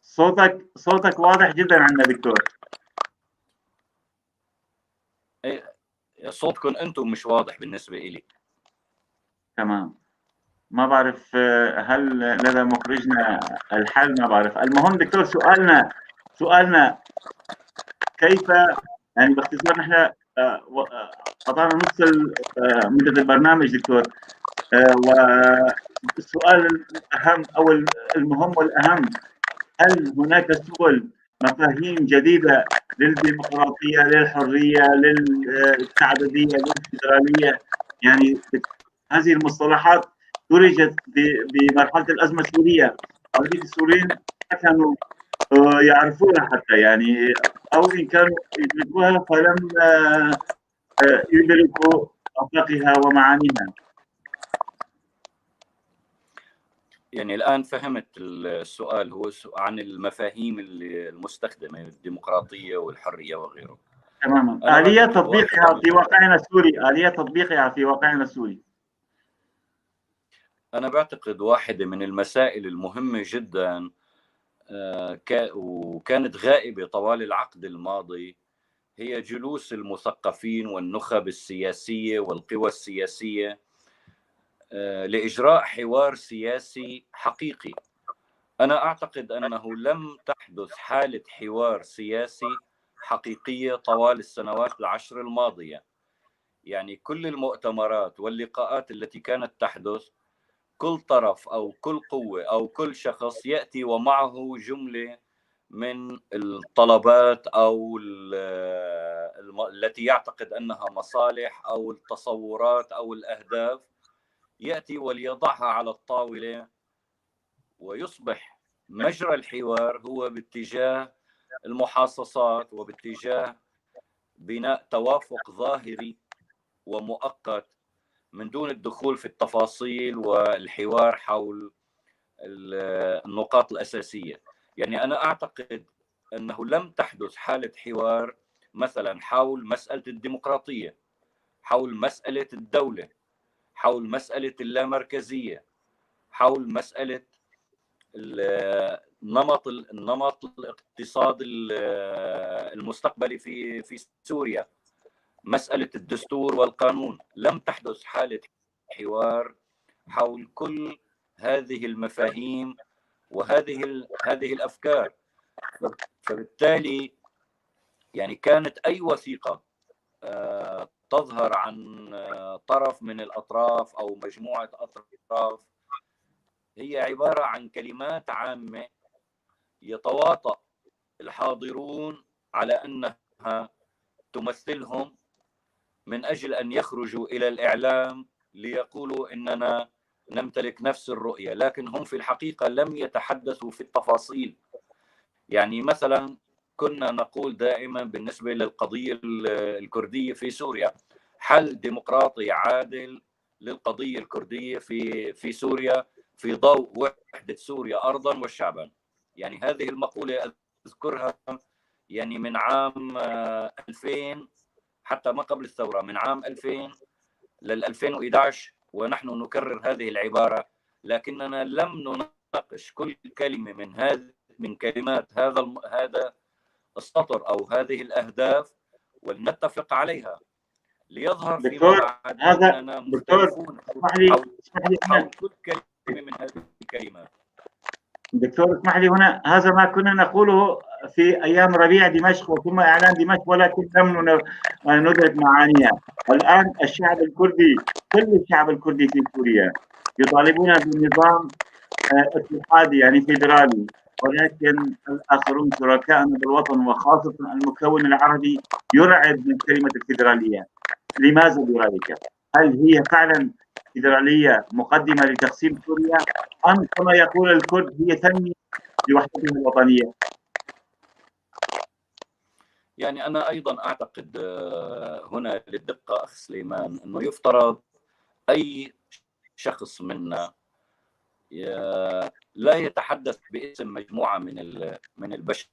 B: صوتك واضح جدا عندنا دكتور.
C: إيه، صوتكم انتم مش واضح بالنسبة إلي.
B: تمام، ما بعرف هل لدى مخرجنا الحل، ما بعرف. المهم دكتور، سؤالنا كيف، يعني باختصار نحن قطعنا نص مدة البرنامج دكتور، والسؤال الأهم أو المهم والأهم، هل هناك سبل مفاهيم جديدة للديمقراطية، للحرية، للتعددية، للفيدرالية؟ يعني هذه المصطلحات درجت بمرحلة الأزمة السورية، غالبية السوريين ما كانوا يعرفونها حتى، يعني أو إن كانوا يدركوها فلم يدركوا آفاقها ومعانيها.
C: يعني الآن فهمت السؤال، هو عن المفاهيم المستخدمة، الديمقراطية والحرية وغيره.
B: تماما، آلية تطبيقها في واقعنا السوري، آلية تطبيقها في واقعنا السوري.
C: أنا بعتقد واحدة من المسائل المهمة جدا وكانت غائبة طوال العقد الماضي هي جلوس المثقفين والنخب السياسية والقوى السياسية لإجراء حوار سياسي حقيقي. أنا أعتقد أنه لم تحدث حالة حوار سياسي حقيقية طوال السنوات العشر الماضية. يعني كل المؤتمرات واللقاءات التي كانت تحدث، كل طرف أو كل قوة أو كل شخص يأتي ومعه جملة من الطلبات أو التي يعتقد أنها مصالح أو التصورات أو الأهداف، يأتي وليضعها على الطاولة، ويصبح مجرى الحوار هو باتجاه المحاصصات وباتجاه بناء توافق ظاهري ومؤقت من دون الدخول في التفاصيل والحوار حول النقاط الأساسية. يعني أنا أعتقد أنه لم تحدث حالة حوار مثلا حول مسألة الديمقراطية، حول مسألة الدولة، حول مسألة اللامركزية، حول مسألة النمط الاقتصادي المستقبلي في سوريا، مسألة الدستور والقانون. لم تحدث حالة حوار حول كل هذه المفاهيم وهذه هذه الأفكار. فبالتالي يعني كانت أي وثيقة تظهر عن طرف من الأطراف أو مجموعة أطراف هي عبارة عن كلمات عامة يتواطأ الحاضرون على أنها تمثلهم من أجل أن يخرجوا إلى الإعلام ليقولوا إننا نمتلك نفس الرؤية، لكن هم في الحقيقة لم يتحدثوا في التفاصيل. يعني مثلا كنا نقول دائما بالنسبة للقضية الكردية في سوريا، حل ديمقراطي عادل للقضية الكردية في سوريا في ضوء وحدة سوريا أرضا وشعبا. يعني هذه المقولة أذكرها يعني من عام 2000 حتى ما قبل الثورة، من عام 2000 لل 2011 ونحن نكرر هذه العبارة، لكننا لم نناقش كل كلمة من كلمات هذا السطر أو هذه الأهداف ولنتفق عليها ليظهر
B: دكتور
C: فيما بعد
B: هذا
C: أننا
B: دكتور
C: مختلفون
B: اسمح لي اسمح لي
C: حول كل كلمة من هذه الكلمات.
B: دكتور اسمح لي هنا، هذا ما كنا نقوله في أيام ربيع دمشق وثم إعلان دمشق، ولكن لم ندرك معانيها. الآن الشعب الكردي، كل الشعب الكردي في سوريا يطالبون بنظام اتحادي يعني فيدرالي، ولكن الآخرون شركاءنا بالوطن وخاصة المكون العربي يرعب من كلمة الفيدرالية. لماذا برأيك؟ هل هي فعلا فيدرالية مقدمة لتقسيم سوريا أم كما يقول الكرد هي تنمية لوحدتهم الوطنية؟
C: يعني أنا أيضا أعتقد هنا للدقة أخ سليمان أنه يفترض أي شخص منا لا يتحدث باسم مجموعة من البشر،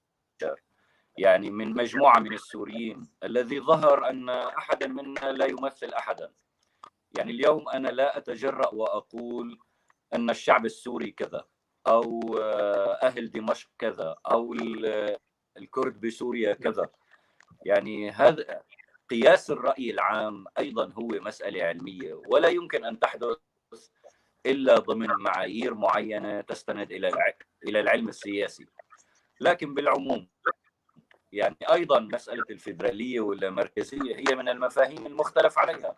C: يعني من مجموعة من السوريين الذي ظهر أن أحدا منا لا يمثل أحدا. يعني اليوم أنا لا أتجرأ وأقول أن الشعب السوري كذا، أو أهل دمشق كذا، أو الكرد بسوريا كذا. يعني هذا قياس الرأي العام أيضا هو مسألة علمية، ولا يمكن أن تحدث إلا ضمن معايير معينة تستند إلى العلم السياسي. لكن بالعموم يعني أيضا مسألة الفيدرالية والمركزية هي من المفاهيم المختلف عليها.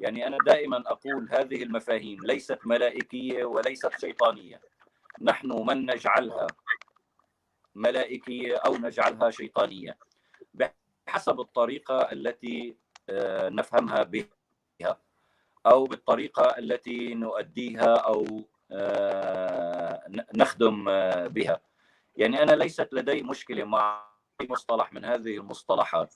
C: يعني أنا دائما أقول هذه المفاهيم ليست ملائكية وليست شيطانية، نحن من نجعلها ملائكية أو نجعلها شيطانية بحسب الطريقة التي نفهمها بها، أو بالطريقة التي نؤديها أو نخدم بها. يعني أنا ليست لدي مشكلة مع مصطلح من هذه المصطلحات.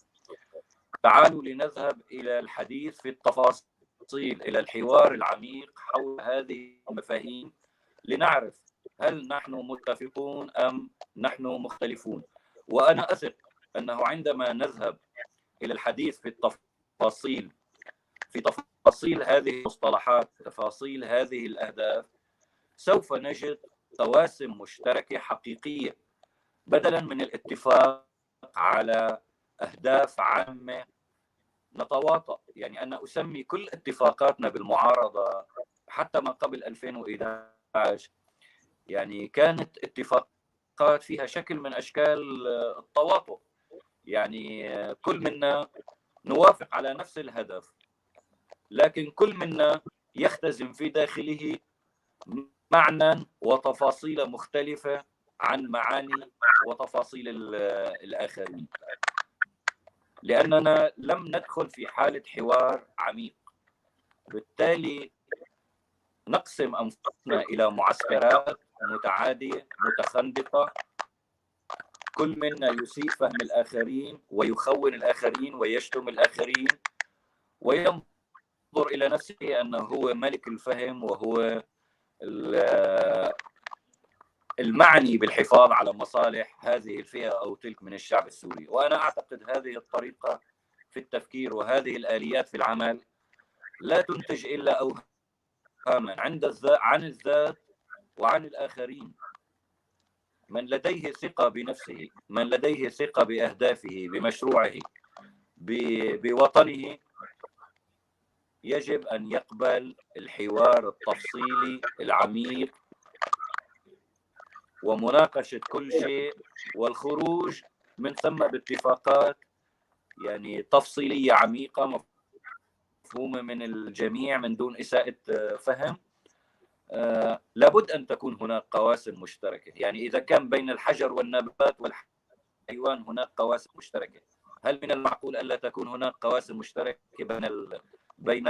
C: تعالوا لنذهب إلى الحديث في التفاصيل، إلى الحوار العميق حول هذه المفاهيم لنعرف هل نحن متفقون أم نحن مختلفون. وأنا أثق أنه عندما نذهب إلى الحديث في التفاصيل، في تفاصيل هذه المصطلحات، تفاصيل هذه الأهداف، سوف نجد قواسم مشتركة حقيقية بدلا من الاتفاق على أهداف عامة نتواطأ. يعني أنا أسمي كل اتفاقاتنا بالمعارضة حتى ما قبل 2011 يعني كانت اتفاقات فيها شكل من أشكال التواطؤ. يعني كل منا نوافق على نفس الهدف، لكن كل منا يختزن في داخله معنى وتفاصيل مختلفة عن معاني وتفاصيل الآخرين، لأننا لم ندخل في حالة حوار عميق. بالتالي نقسم أنفسنا إلى معسكرات متعادية متخندقة، كل منا يسيء فهم الآخرين ويخون الآخرين ويشتم الآخرين وينظر إلى نفسه أنه هو ملك الفهم وهو المعني بالحفاظ على مصالح هذه الفئة أو تلك من الشعب السوري. وأنا أعتقد هذه الطريقة في التفكير وهذه الآليات في العمل لا تنتج إلا أوهاما عن الذات وعن الآخرين. من لديه ثقة بنفسه، من لديه ثقة بأهدافه، بمشروعه، بوطنه، يجب أن يقبل الحوار التفصيلي العميق ومناقشة كل شيء والخروج من ثم باتفاقات يعني تفصيلية عميقة مفهومة من الجميع من دون إساءة فهم. لابد أن تكون هناك قواسم مشتركة. يعني إذا كان بين الحجر والنبات والحيوان هناك قواسم مشتركة، هل من المعقول ألا تكون هناك قواسم مشتركة بين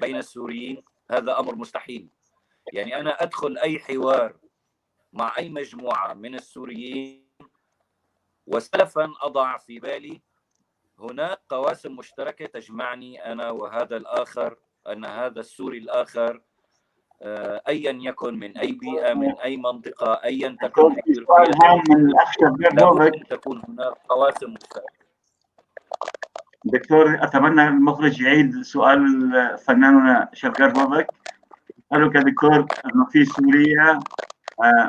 C: بين السوريين؟ هذا أمر مستحيل. يعني أنا أدخل أي حوار مع أي مجموعة من السوريين وسلفا أضع في بالي هناك قواسم مشتركة تجمعني أنا وهذا الآخر، أن هذا السوري الآخر أيا يكن من أي بيئة، من أي منطقة، أيا تكن، لابد أن تكون هناك قواسم مشتركة.
B: دكتور، أتمنى المخرج يعيد سؤال فناننا شفقات بابك. أسألك دكتور أنه في سوريا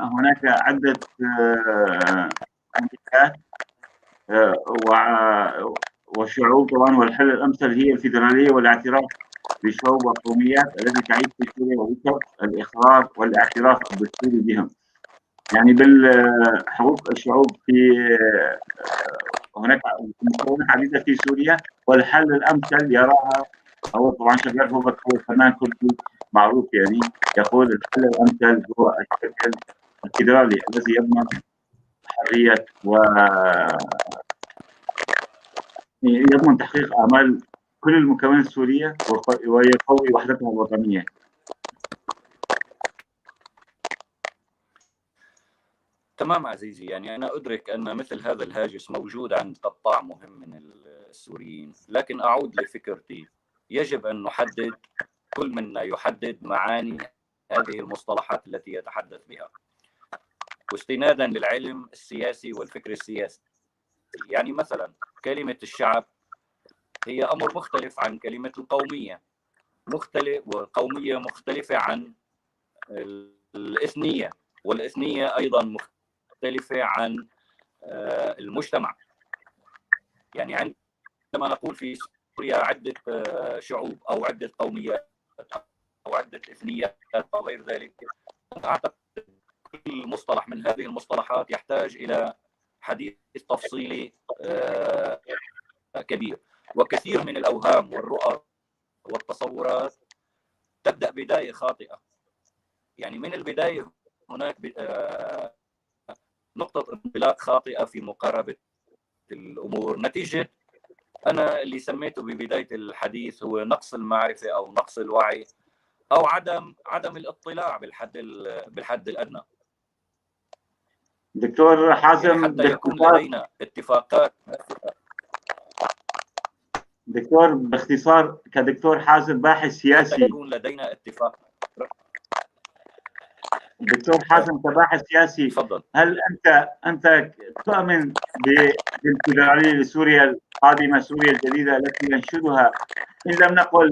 B: هناك عدة أمريكات وشعوب طبعا، والحل الأمثل هي الفيدرالية والاعتراف بشعوب وقوميات التي تعيش في سوريا وبشرط الإقرار والاعتراف الدستوري بهم. يعني بالحقوق الشعوب في هناك مكونات عديدة في سوريا، والحل الأمثل يراها هو طبعا شغال هو فنان كردي معروف، يعني يقول الحل الأمثل هو الشكل الفيدرالي الذي يضمن حرية و يضمن تحقيق آمال كل المكونات السورية ويقوي وحدتها الوطنية.
C: تمام عزيزي، يعني أنا أدرك أن مثل هذا الهاجس موجود عند قطاع مهم من السوريين، لكن أعود لفكرتي. يجب أن نحدد، كل منا يحدد معاني هذه المصطلحات التي يتحدث بها واستنادا للعلم السياسي والفكر السياسي. يعني مثلا كلمة الشعب هي أمر مختلف عن كلمة القومية، مختلف، والقومية مختلفة عن الإثنية، والإثنية أيضا مختلفة عن المجتمع. يعني عندما نقول في سوريا عدة شعوب أو عدة قوميات أو عدة إثنيات أو غير ذلك، أعتقد كل مصطلح من هذه المصطلحات يحتاج إلى حديث تفصيلي كبير، وكثير من الأوهام والرؤى والتصورات تبدأ بداية خاطئة. يعني من البداية هناك نقطة انطلاق خاطئة في مقاربة الأمور، نتيجة أنا اللي سميته ببداية الحديث هو نقص المعرفة أو نقص الوعي أو عدم الاطلاع بالحد الأدنى.
B: دكتور حازم،
C: يعني حتى يكون لدينا اتفاقات.
B: دكتور باختصار، كدكتور حازم باحث سياسي،
C: حتى يكون لدينا اتفاق.
B: دكتور حازم كباحث سياسي،
C: تفضل.
B: هل انت تؤمن بالفيدراليه لسوريا القادمة، سوريا الجديدة التي ينشدها ان لم نقل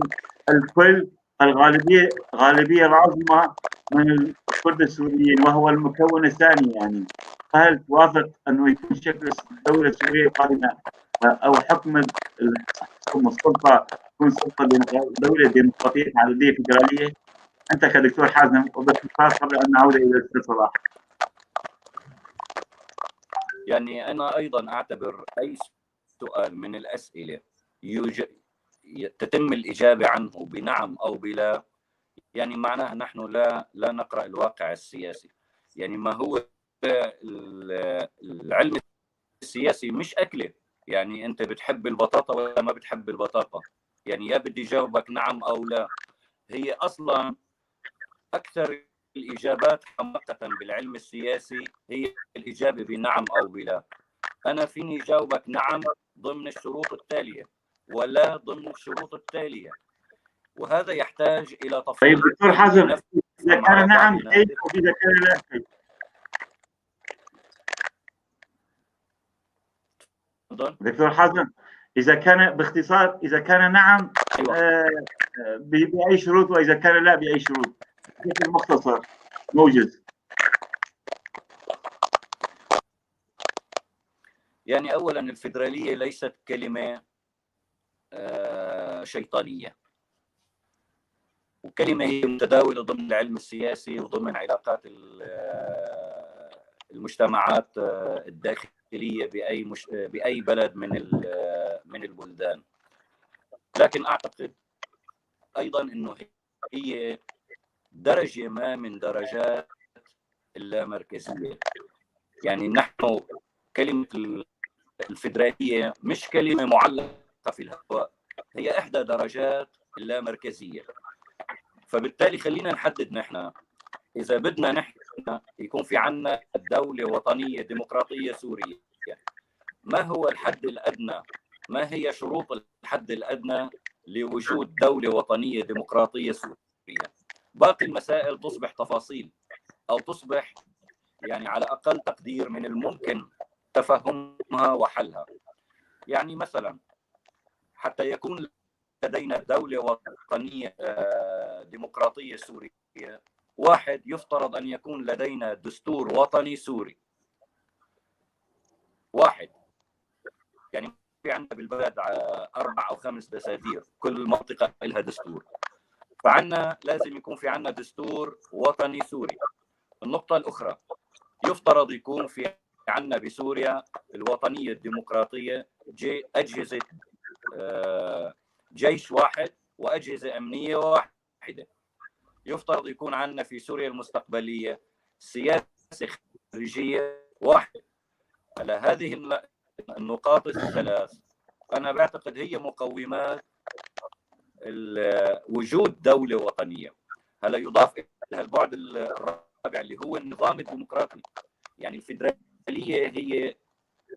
B: الكل الغالبية، غالبية العظمى من الكرد السوريين وهو المكون الثاني، يعني هل توافق انه يكون شكل الدولة السورية القادمة او حكم السلطة تكون سلطة دولة ديمقراطية تعددية فيدرالية؟ انت كدكتور حازم، وباختصار قبل ان نعود الى الاستاذ صلاح.
C: يعني انا ايضا اعتبر اي سؤال من الاسئلة تتم الاجابة عنه بنعم او بلا، يعني معناها نحن لا نقرا الواقع السياسي. يعني ما هو العلم السياسي مش اكله، يعني انت بتحب البطاطا ولا ما بتحب البطاطا، يعني يا بدي جاوبك نعم او لا. هي اصلا اكثر الاجابات حماقه بالعلم السياسي هي الاجابة بنعم او بلا. انا فيني جاوبك نعم ضمن الشروط التالية ولا ضمن الشروط التالية، وهذا يحتاج الى تفصيل.
B: طيب دكتور حازم، اذا كان نعم كيف واذا كان لا كيف؟ دكتور حازم، اذا كان باختصار، اذا كان نعم
C: أيوة.
B: باي شروط، واذا كان لا باي شروط، بشكل مختصر موجز.
C: يعني اولا الفيدرالية ليست كلمة شيطانية، وكلمه هي متداوله ضمن العلم السياسي وضمن علاقات المجتمعات الداخلية باي بلد من البلدان. لكن اعتقد ايضا انه هي درجه ما من درجات اللامركزيه. يعني نحن كلمة الفيدرالية مش كلمة معلقه في الهواء، هي احدى درجات اللامركزيه. فبالتالي خلينا نحدد نحن اذا بدنا نحن يكون في عنا دولة وطنية ديمقراطية سورية، ما هو الحد الادنى؟ ما هي شروط الحد الادنى لوجود دولة وطنية ديمقراطية سورية؟ باقي المسائل تصبح تفاصيل، او تصبح يعني على اقل تقدير من الممكن تفهمها وحلها. يعني مثلا حتى يكون لدينا دولة وطنية ديمقراطية سورية، واحد يفترض أن يكون لدينا دستور وطني سوري واحد. يعني في عندنا بالبلد 4 أو 5 دساتير، كل منطقة لها دستور، فعنا لازم يكون في عندنا دستور وطني سوري. النقطة الأخرى يفترض يكون في عندنا بسوريا الوطنية الديمقراطية أجهزة جيش واحد وأجهزة أمنية واحدة. يفترض يكون عندنا في سوريا المستقبلية سياسة خارجية واحدة. على هذه النقاط الثلاث أنا بعتقد هي مقومات وجود دولة وطنية. هلا يضاف إلى البعد الرابع اللي هو النظام الديمقراطي. يعني الفيدرالية هي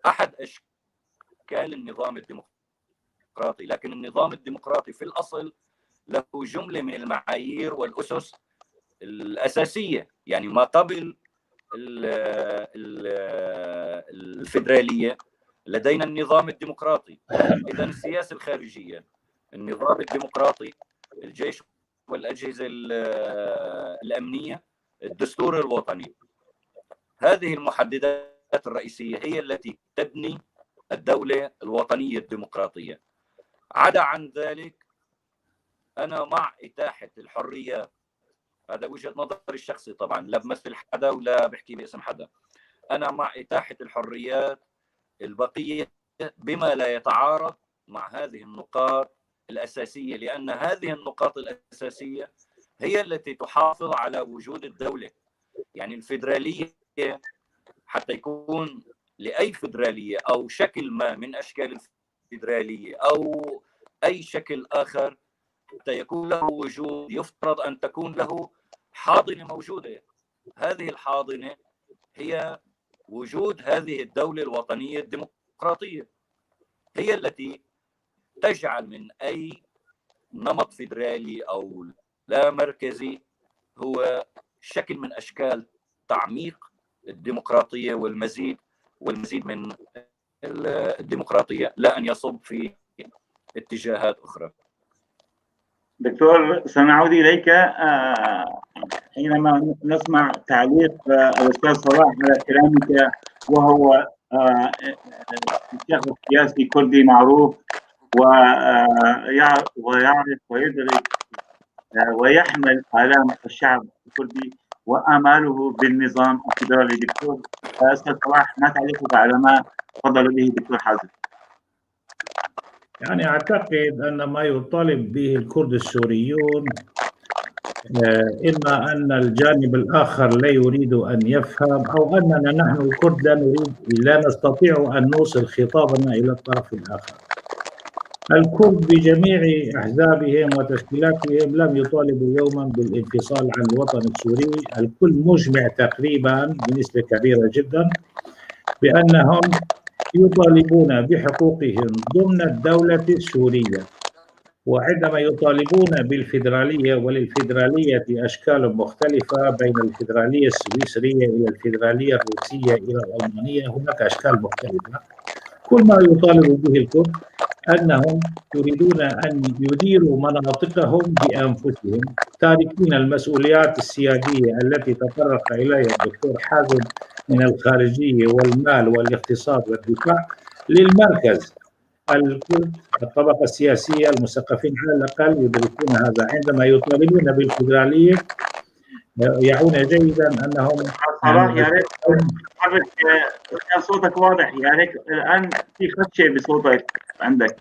C: أحد أشكال النظام الديمقراطي، لكن النظام الديمقراطي في الأصل له جملة من المعايير والأسس الأساسية. يعني ما قبل الفيدرالية لدينا النظام الديمقراطي. إذن السياسة الخارجية، النظام الديمقراطي، الجيش والأجهزة الأمنية، الدستور الوطني. هذه المحددات الرئيسية هي التي تبني الدولة الوطنية الديمقراطية. عدا عن ذلك أنا مع إتاحة الحريات، هذا وجهة نظري الشخصي طبعا، لا بمثل حدا ولا بحكي باسم حدا. أنا مع إتاحة الحريات البقية بما لا يتعارض مع هذه النقاط الأساسية، لأن هذه النقاط الأساسية هي التي تحافظ على وجود الدولة. يعني الفيدرالية حتى يكون لأي فيدرالية أو شكل ما من أشكال الفيدرالية أو أي شكل آخر، حتى يكون له وجود يفترض أن تكون له حاضنة موجودة. هذه الحاضنة هي وجود هذه الدولة الوطنية الديمقراطية، هي التي تجعل من أي نمط فيدرالي أو لا مركزي هو شكل من أشكال تعميق الديمقراطية والمزيد من الديمقراطية، لا أن يصب في اتجاهات أخرى.
B: دكتور، سنعود إليك حينما نسمع تعليق الأستاذ صلاح على كلامك، وهو شخص سياسي كردي معروف ويعرف ويدرك ويحمل آلام الشعب الكردي وآماله بالنظام الفيدرالي. دكتور أستاذ صلاح، ما تعليقك على ما تفضل به دكتور حازم؟
D: يعني أعتقد أن ما يطالب به الكرد السوريون إما أن الجانب الآخر لا يريد أن يفهم، أو أننا نحن الكرد لا نستطيع أن نوصل خطابنا إلى الطرف الآخر. الكرد بجميع أحزابهم وتشكيلاتهم لم يطالبوا يوما بالانفصال عن الوطن السوري. الكل مجمع تقريبا بنسبة كبيرة جدا بأنهم يطالبون بحقوقهم ضمن الدولة السورية، وعندما يطالبون بالفيدرالية، وللفيدرالية أشكال مختلفة بين الفيدرالية السويسرية إلى الفيدرالية الروسية إلى الألمانية، هناك أشكال مختلفة. كل ما يطالب به الكرد أنهم يريدون أن يديروا مناطقهم بأنفسهم، تاركين المسؤوليات السيادية التي تطرق إليها الدكتور حازم من الخارجية والمال والاقتصاد والدفاع للمركز. الكرد الطبقة السياسية المثقفين على الأقل يدركون هذا. عندما يطالبون بالفيدرالية يعون جيدا أنهم
B: صلاح، يا ريت تحرك، كان صوتك واضح، يا ريت الآن في خدشة بصوتك عندك.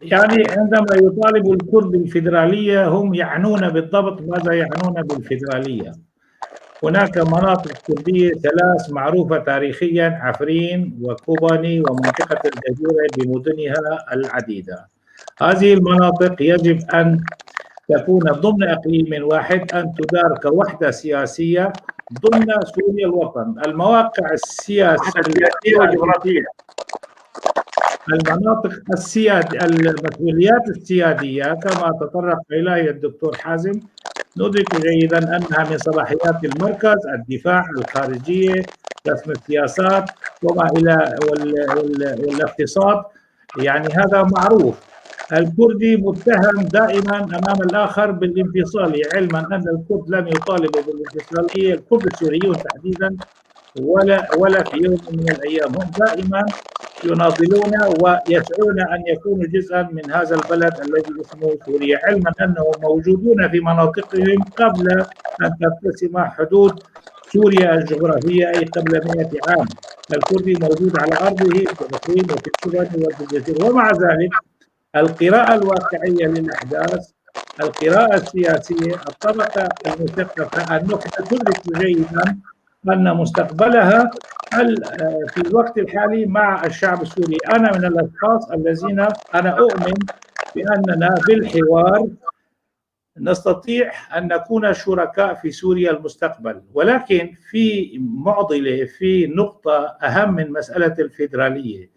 D: يعني عندما يطالب الكرد بالفيدرالية هم يعنون بالضبط ماذا يعنون بالفيدرالية. هناك مناطق كردية ثلاث معروفة تاريخيا، عفرين وكوباني ومنطقة الجزيرة بمدنها العديدة. هذه المناطق يجب أن تكون ضمن إقليم واحد، أن تدار كوحدة سياسية ضمن سوريا الوطن. المواقع السياسية
B: والجغرافية،
D: المناطق المسؤوليات السيادية كما تطرق إليها الدكتور حازم، ندرك جيدا أنها من صلاحيات المركز، الدفاع، الخارجية، رسم السياسات وما إلى والاقتصاد، يعني هذا معروف. الكردي متهم دائما أمام الآخر بالانفصالي، علما أن الكرد لم يطالبوا بالانفصالية، الكرد السوريون تحديدا، ولا في يوم من الأيام. هم دائما يناضلون ويسعون أن يكونوا جزءا من هذا البلد الذي اسمه سوريا، علما أنهم موجودون في مناطقهم قبل أن ترتسم حدود سوريا الجغرافية، أي قبل 100 عام. الكردي موجود على أرضه في الإقليم وفي السودان وفي الجزيرة. ومع ذلك القراءة الواقعية للأحداث، القراءة السياسية، الطبقة المثقفة، النخبة تدرك جيدا أن مستقبلها في الوقت الحالي مع الشعب السوري. أنا من الأشخاص الذين أنا أؤمن بأننا بالحوار نستطيع أن نكون شركاء في سوريا المستقبل، ولكن في معضلة، في نقطة أهم من مسألة الفيدرالية.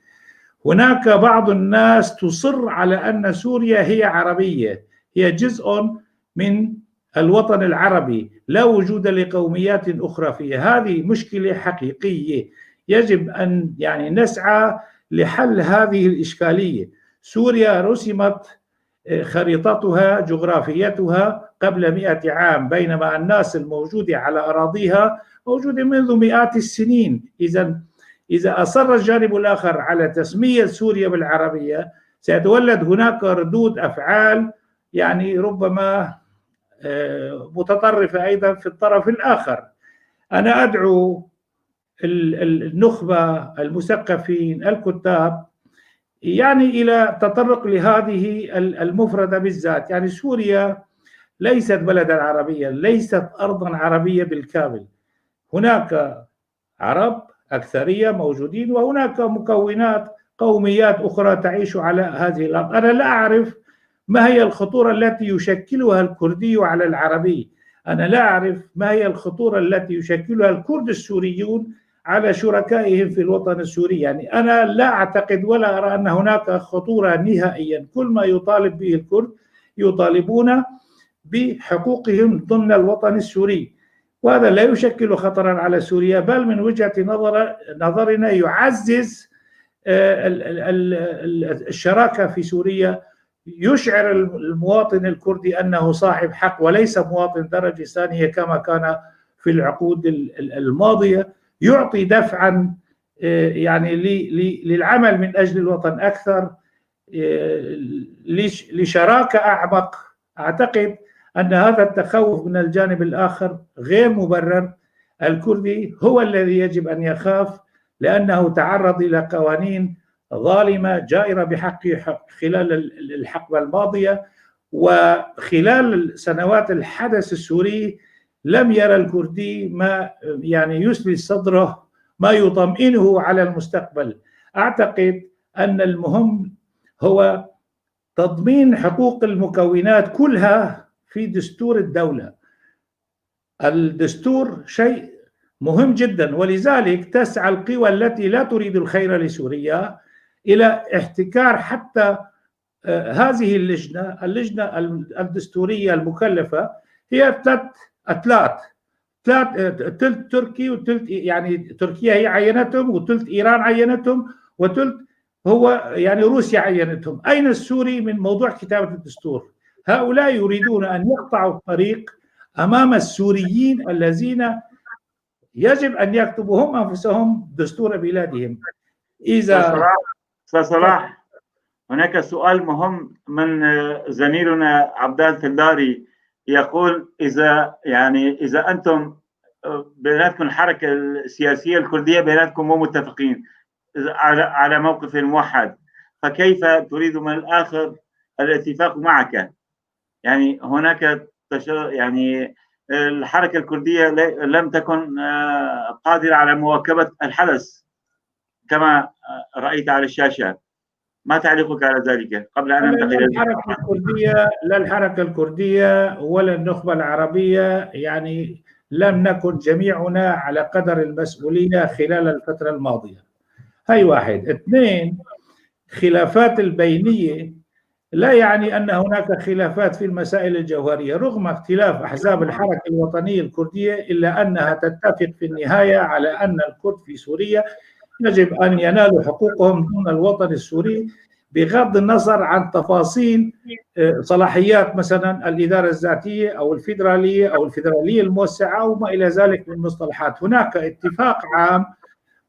D: هناك بعض الناس تصر على أن سوريا هي عربية، هي جزء من الوطن العربي، لا وجود لقوميات أخرى فيها. هذه مشكلة حقيقية، يجب أن يعني نسعى لحل هذه الإشكالية. سوريا رسمت خريطتها جغرافيتها قبل 100 عام، بينما الناس الموجودة على أراضيها موجودة منذ مئات السنين. إذا أصر الجانب الآخر على تسمية سوريا بالعربية سيتولد هناك ردود أفعال يعني ربما متطرفة أيضا في الطرف الآخر. أنا أدعو النخبة، المثقفين، الكتاب، يعني إلى تطرق لهذه المفردة بالذات. يعني سوريا ليست بلدا عربيا، ليست أرضا عربية بالكامل، هناك عرب أكثرية موجودين وهناك مكونات قوميات أخرى تعيش على هذه الأرض. أنا لا أعرف ما هي الخطورة التي يشكلها الكردي على العربي، أنا لا أعرف ما هي الخطورة التي يشكلها الكرد السوريون على شركائهم في الوطن السوري. يعني أنا لا أعتقد ولا أرى أن هناك خطورة نهائيا. كل ما يطالب به الكرد يطالبون بحقوقهم ضمن الوطن السوري، وهذا لا يشكل خطرا على سوريا، بل من وجهة نظرنا يعزز الشراكة في سوريا، يشعر المواطن الكردي أنه صاحب حق وليس مواطن درجة ثانية كما كان في العقود الماضية، يعطي دفعا يعني للعمل من أجل الوطن أكثر، لشراكة أعمق. أعتقد أن هذا التخوف من الجانب الآخر غير مبرر. الكردي هو الذي يجب أن يخاف لأنه تعرض إلى قوانين ظالمة جائرة بحقه خلال الحقبة الماضية، وخلال سنوات الحدث السوري لم يرى الكردي ما يعني يسلي صدره، ما يطمئنه على المستقبل. أعتقد أن المهم هو تضمين حقوق المكونات كلها في دستور الدولة. الدستور شيء مهم جدا، ولذلك تسعى القوى التي لا تريد الخير لسوريا إلى احتكار حتى هذه اللجنة الدستورية المكلفة. هي ثلاث أتلات، ثلث تركي وثلث، يعني تركيا هي عينتهم، وثلث إيران عينتهم، وثلث هو يعني روسيا عينتهم. أين السوري من موضوع كتابة الدستور؟ هؤلاء يريدون أن يقطعوا الطريق أمام السوريين الذين يجب أن يكتبوا هم أنفسهم دستور بلادهم. إذا
B: أستاذ صلاح، هناك سؤال مهم من زميلنا عبدال تلاري، يقول إذا يعني إذا أنتم بيناتكم الحركة السياسية الكردية بيناتكم مو متفقين على موقف موحد، فكيف تريد من الآخر الاتفاق معك؟ يعني هناك يعني الحركة الكردية لم تكن قادرة على مواكبة الحدث كما رأيت على الشاشة. ما تعليقك على ذلك قبل أن ننتقل؟
D: الحركة الكردية، لا الحركة الكردية ولا النخبة العربية يعني لم نكن جميعنا على قدر المسؤولية خلال الفترة الماضية. هاي واحد. اثنين، خلافات البينية لا يعني أن هناك خلافات في المسائل الجوهرية، رغم اختلاف أحزاب الحركة الوطنية الكردية إلا أنها تتفق في النهاية على أن الكرد في سوريا يجب أن ينالوا حقوقهم ضمن الوطن السوري، بغض النظر عن تفاصيل صلاحيات مثلا الإدارة الذاتية أو الفيدرالية أو الفيدرالية الموسعة وما إلى ذلك من مصطلحات. هناك اتفاق عام،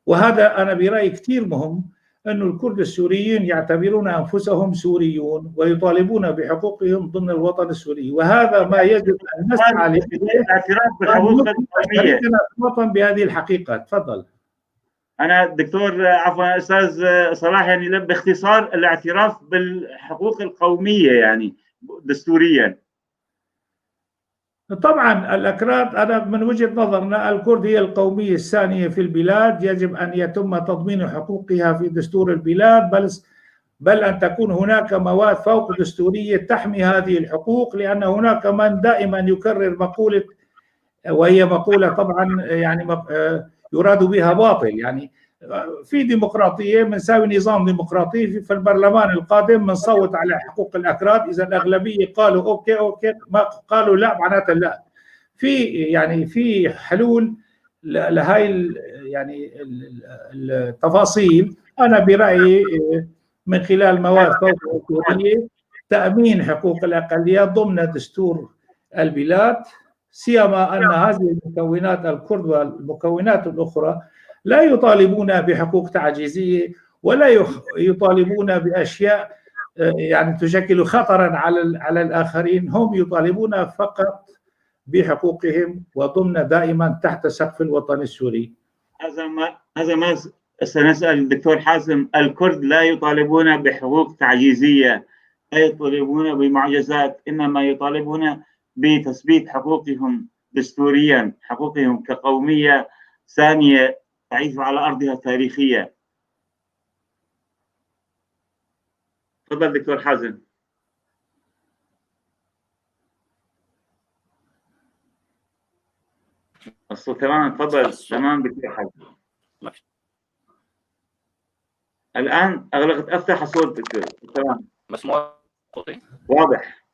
D: وهذا أنا برأيي كثير مهم، أن الكرد السوريين يعتبرون أنفسهم سوريون ويطالبون بحقوقهم ضمن الوطن السوري، وهذا ما يجب أن نسعى
B: الاعتراف بالحقوق الوطنية
D: الوطن بهذه الحقيقة. تفضل.
B: أنا دكتور، عفوا أستاذ صلاح، يعني باختصار الاعتراف بالحقوق القومية يعني دستوريا.
D: طبعا الأكراد، أنا من وجهة نظرنا الكرد هي القومية الثانية في البلاد، يجب أن يتم تضمين حقوقها في دستور البلاد، بل أن تكون هناك مواد فوق دستورية تحمي هذه الحقوق، لأن هناك من دائما يكرر مقولة، وهي مقولة طبعا يعني يراد بها باطل، يعني في ديمقراطية بنساوي نظام ديمقراطي في البرلمان القادم بنصوت على حقوق الأكراد، إذا الأغلبية قالوا okay okay، ما قالوا لا معناتها لا. في يعني في حلول لهاي يعني التفاصيل. أنا برأيي من خلال مواد فوق دستورية تأمين حقوق الأقليات ضمن دستور البلاد، سيما أن هذه المكونات الكرد والمكونات الأخرى لا يطالبون بحقوق تعجيزية ولا يطالبون بأشياء يعني تشكل خطرا على الآخرين. هم يطالبون فقط بحقوقهم وضمن دائما تحت سقف الوطن السوري.
B: هذا ما سنسأل الدكتور حازم. الكرد لا يطالبون بحقوق تعجيزية، لا يطالبون بمعجزات، إنما يطالبون بتثبيت حقوقهم دستوريا، حقوقهم كقومية ثانية تعيش على أرضها التاريخية. تفضل دكتور حازم. الصوت تمام، تفضل. تمام دكتور حازم. الآن أغلقت، أفتح الصوت دكتور. تمام،
C: مسموع صوتي؟
B: واضح.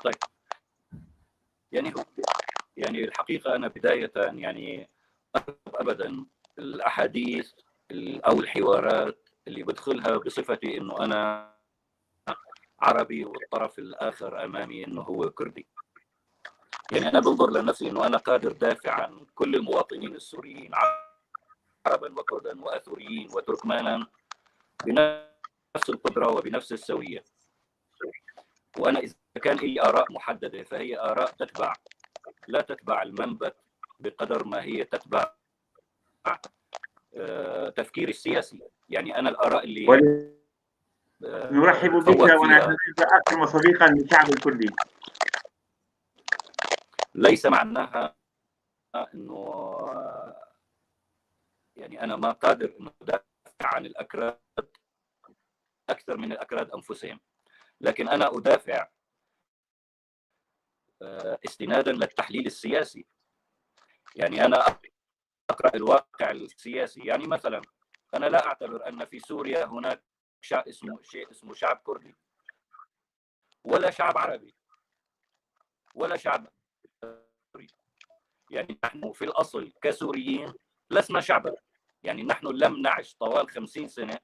C: طيب، يعني الحقيقة أنا بداية يعني أبدا الأحاديث أو الحوارات اللي بدخلها بصفتي إنه أنا عربي والطرف الآخر أمامي إنه هو كردي. يعني أنا بنظر لنفسي إنه أنا قادر دافع عن كل المواطنين السوريين عربا وكردا وأثوريين وتركمانا بنفس القدرة وبنفس السوية. وأنا إذا كان لي آراء محددة فهي آراء تتبع، لا تتبع المنبت بقدر ما هي تتبع تفكيري السياسي. يعني أنا الآراء اللي
B: نرحب بك ونعتبرك أخا وصديقا للشعب الكردي،
C: ليس معناها أنه يعني أنا ما قادر أنه أدافع عن الأكراد أكثر من الأكراد أنفسهم، لكن أنا أدافع استنادا للتحليل السياسي. يعني أنا أقرأ الواقع السياسي. يعني مثلا أنا لا أعتبر أن في سوريا هناك شيء اسمه شعب كردي ولا شعب عربي ولا شعب سوري. يعني نحن في الأصل كسوريين لسنا شعبا. يعني نحن لم نعش طوال 50 سنة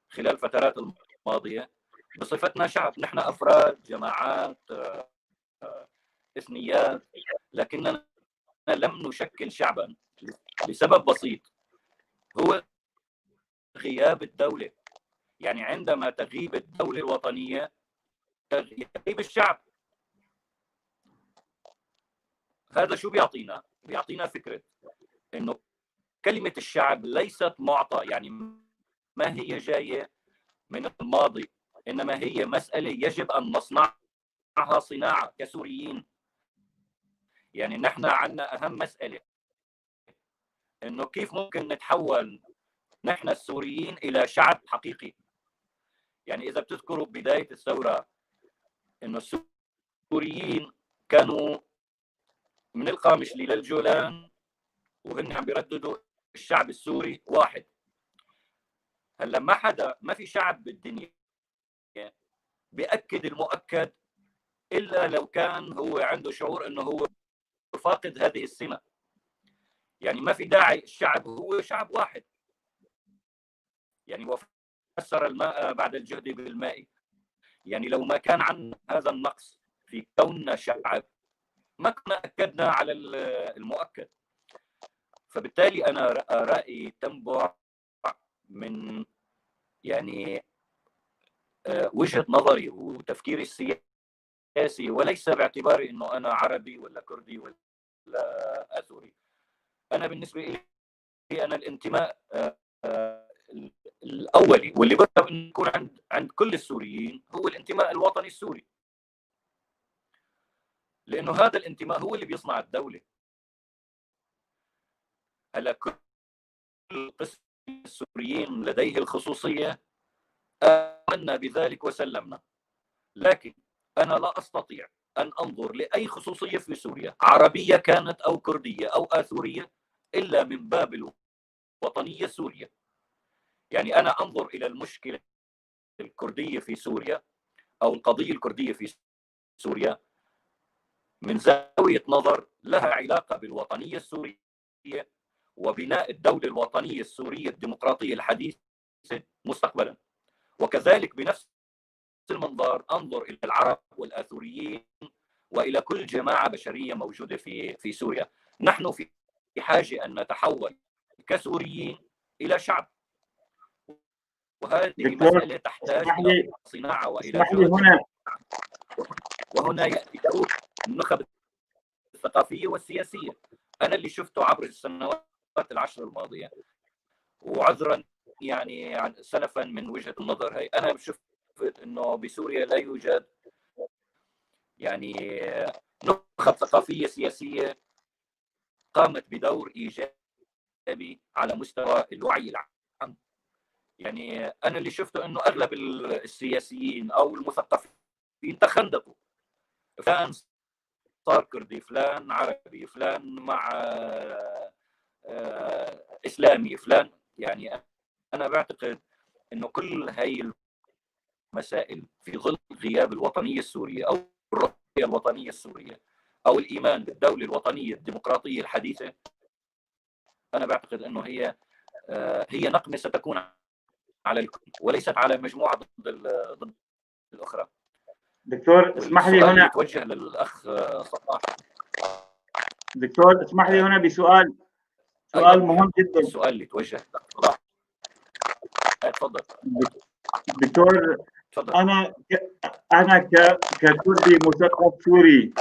C: خلال فترات الماضية بصفتنا شعب. نحن أفراد، جماعات، إثنيات، لكننا لم نشكل شعبا لسبب بسيط هو غياب الدولة. يعني عندما تغيب الدولة الوطنية تغيب الشعب. هذا شو بيعطينا؟ بيعطينا فكرة إنه كلمة الشعب ليست معطى، يعني ما هي جاية من الماضي، إنما هي مسألة يجب أن نصنعها صناعة كسوريين. يعني نحن عندنا أهم مسألة إنه كيف ممكن نتحول نحن السوريين إلى شعب حقيقي. يعني إذا بتذكروا بداية الثورة إنه السوريين كانوا من القامشلي للجولان وهن عم بيرددوا الشعب السوري واحد. هلا ما حدا، ما في شعب بالدنيا بيأكد المؤكد إلا لو كان هو عنده شعور إنه هو فاقد هذه السمة. يعني ما في داعي، الشعب هو شعب واحد. يعني وفسر الماء بعد الجهد بالماء. يعني لو ما كان عن هذا النقص في كوننا شعب ما كنا أكدنا على المؤكد. فبالتالي أنا رأيي تنبع من يعني وجهة نظري وتفكيري السياسي، وليس باعتباري أنه أنا عربي ولا كردي ولا أثوري. أنا بالنسبة لي أنا الانتماء الأولي واللي برغب أن يكون عند كل السوريين هو الانتماء الوطني السوري، لأنه هذا الانتماء هو اللي بيصنع الدولة. هلا كل قسم السوريين لديه الخصوصية، آمنا بذلك وسلمنا، لكن أنا لا أستطيع أن أنظر لأي خصوصية في سوريا، عربية كانت أو كردية أو آثورية، إلا من باب الوطنية السورية. يعني أنا أنظر إلى المشكلة الكردية في سوريا أو القضية الكردية في سوريا من زاوية نظر لها علاقة بالوطنية السورية وبناء الدولة الوطنية السورية الديمقراطية الحديثة مستقبلا. وكذلك بنفس المنظار أنظر إلى العرب والآثوريين وإلى كل جماعة بشرية موجودة في سوريا. نحن في حاجة أن نتحول كسوريين إلى شعب، وهذه مسألة تحتاج إلى صناعة وإلى
B: هنا.
C: وهنا يأتي دور النخب الثقافية والسياسية. أنا اللي شفته عبر السنوات العشر الماضية، وعذرا يعني سلفا من وجهة النظر هي، أنا شفت أنه بسوريا لا يوجد يعني نخب ثقافية سياسية قامت بدور إيجابي على مستوى الوعي العام. يعني أنا اللي شفته أنه أغلب السياسيين أو المثقفين تخندقوا، فلان صار كردي، فلان عربي، فلان مع إسلامي، فلان. يعني أنا بعتقد أنه كل هاي المسائل في ظل غياب الوطنية السورية أو الرؤية الوطنية السورية أو الإيمان بالدولة الوطنية الديمقراطية الحديثة، أنا بعتقد أنه هي نقمة ستكون على الكل وليست على مجموعة ضد الأخرى.
B: دكتور اسمح لي هنا
C: توجه للأخ صلاح.
B: دكتور اسمح لي هنا بسؤال، سؤال مهم جدا.
C: السؤال اللي توجه صلاح، تفضل
B: دكتور. تفضل. أنا ككردي مثقف سوري،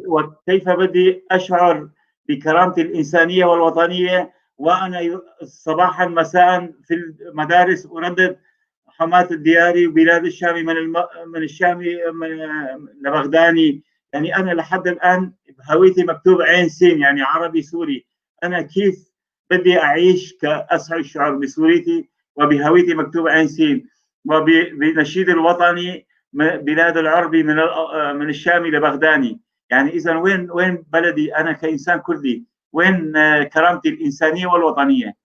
B: وكيف بدي أشعر بكرامتي الإنسانية والوطنية وأنا صباحا مساء في المدارس أردد حماة الدياري وبلاد الشام من الشامي لبغداني؟ يعني أنا لحد الآن بهويتي مكتوب عين سين، يعني عربي سوري. أنا كيف بدي أعيش كأسعى الشعور بسوريتي وبهويتي مكتوب عين سين، وبنشيد الوطني بلاد العربي من الشامي لبغداني؟ يعني إذا وين بلدي أنا كإنسان كردي؟ وين كرامتي الإنسانية والوطنية؟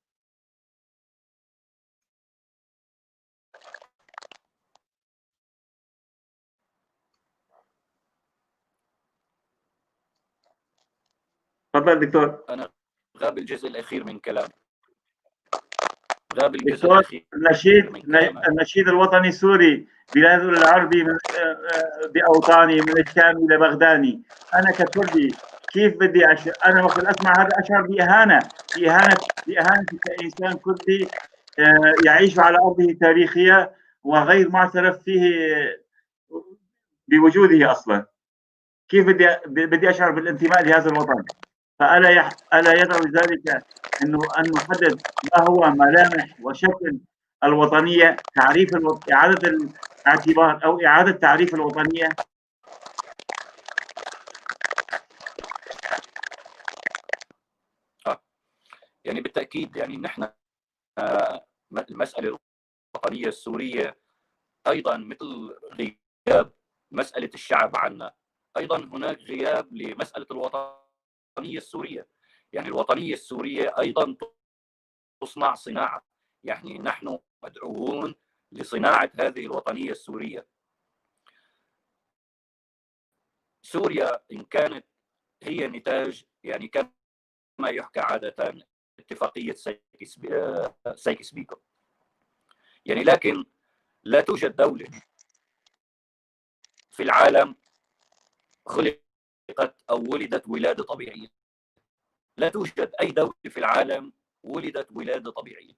B: تفضل دكتور.
C: أنا غاب الجزء الأخير من كلامي. غاب الجزء الأخير.
B: النشيد الوطني السوري بلاد العربي بأوطاني من الشام لبغداني. أنا ككردي كيف بدي أنا وقت أسمع هذا أشعر بإهانة، بإهانة كإنسان كردي يعيش على أرضه التاريخية وغير معترف فيه بوجوده أصلا. كيف بدي أشعر بالانتماء لهذا الوطن؟ فألا ألا يدعو ذلك أنه أن نحدد ما هو ملامح وشكل الوطنية، تعريف إعادة الاعتبار أو إعادة تعريف الوطنية؟
C: يعني بالتأكيد، يعني نحن المسألة الوطنية السورية أيضا مثل غياب مسألة الشعب عنا، أيضا هناك غياب لمسألة الوطنية السورية. يعني الوطنية السورية أيضا تصنع صناعة، يعني نحن مدعوون لصناعة هذه الوطنية السورية. سوريا إن كانت هي نتاج، يعني كما يحكى عادة اتفاقية سايكس بيكو، يعني لكن لا توجد دولة في العالم خلقت أو ولدت ولادة طبيعية. لا توجد أي دولة في العالم ولدت ولادة طبيعية.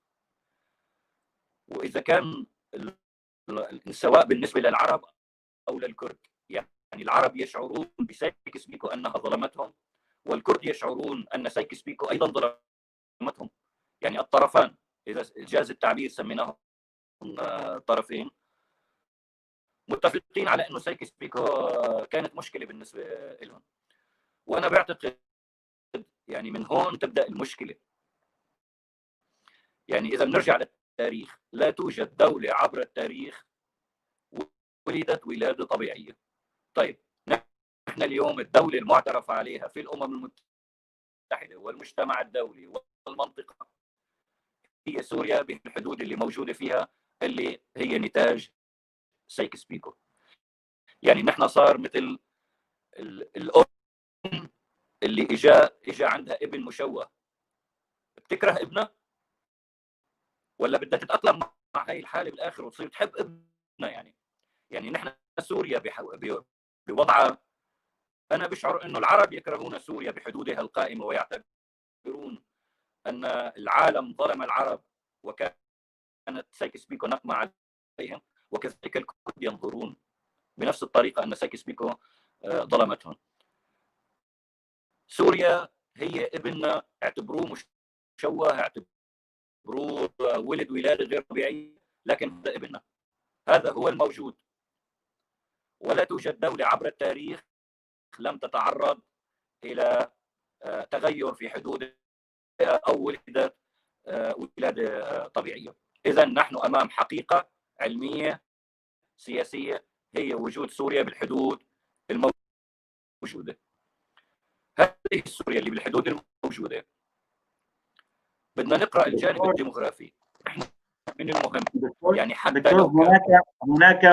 C: وإذا كان سواء بالنسبة للعرب أو للكرد، يعني العرب يشعرون بسايكس بيكو أنها ظلمتهم، والكرد يشعرون أن سايكس بيكو أيضا ظلمتهم. يعني الطرفان إذا جاز التعبير سميناهم طرفين، متفقين على أنه سايكس بيكو كانت مشكلة بالنسبة لهم. وأنا بعتقد يعني من هون تبدأ المشكلة. يعني إذا بنرجع للتاريخ، لا توجد دولة عبر التاريخ ولدت ولادة طبيعية. طيب نحن اليوم الدولة المعترف عليها في الأمم المتحدة والمجتمع الدولي والمنطقة هي سوريا بالحدود اللي موجودة فيها، اللي هي نتاج سايكس بيكو. يعني نحن صار مثل الأم اللي إجا عندها ابن مشوه، بتكره ابنها ولا بدها تتأقلم هاي الحالة بالاخر وتصير تحب ابنها. يعني نحن سوريا بوضعها، انا بشعر انه العرب يكرهون سوريا بحدودها القائمة ويعتبرون ان العالم ظلم العرب وكانت سايكس بيكو نقمه عليهم، وكذلك الكرد ينظرون بنفس الطريقة ان سايكس بيكو ظلمتهم. سوريا هي ابننا، اعتبروه مشوه، اعتبروه ولد ولاده غير طبيعية، لكن هذا ابننا، هذا هو الموجود. ولا توجد دولة عبر التاريخ لم تتعرض الى تغير في حدودها او ولدت ولاده طبيعية. اذا نحن امام حقيقة علمية سياسية هي وجود سوريا بالحدود الموجودة. هذه سوريا اللي بالحدود الموجودة بدنا نقرا الجانب الديموغرافي من المهم. يعني حتى لو
B: هناك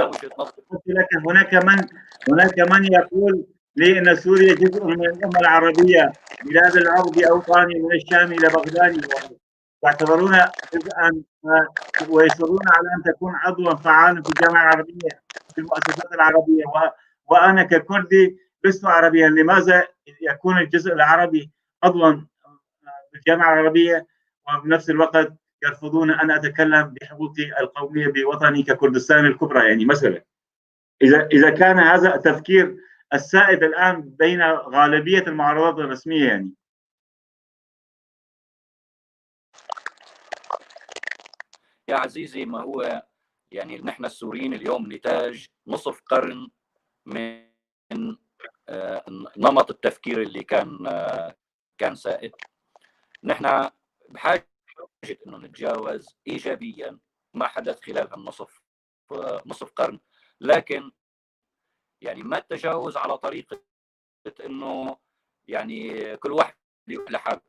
B: هناك من يقول لي ان سوريا جزء من الامة العربية، بلاد العرب اوطاني من الشام الى بغداد، يعتبرون جزءا ويصرون على ان تكون عضوا فعالا في الجامعة العربية في المؤسسات العربية، وانا ككردي لست عربيا، لماذا يكون الجزء العربي عضوا بالجامعة العربية وبنفس الوقت يرفضون ان اتكلم بحقوقي القومية بوطني ككردستان الكبرى؟ يعني مثلا اذا كان هذا التفكير السائد الان بين غالبية المعارضات الرسمية. يعني
C: يا عزيزي، ما هو يعني نحن السوريين اليوم نتاج نصف قرن من نمط التفكير اللي كان سائد. نحن بحاجة انه نتجاوز ايجابيا ما حدث خلال هالنصف نصف قرن، لكن يعني ما التجاوز على طريقه انه يعني كل واحد يروح لحاله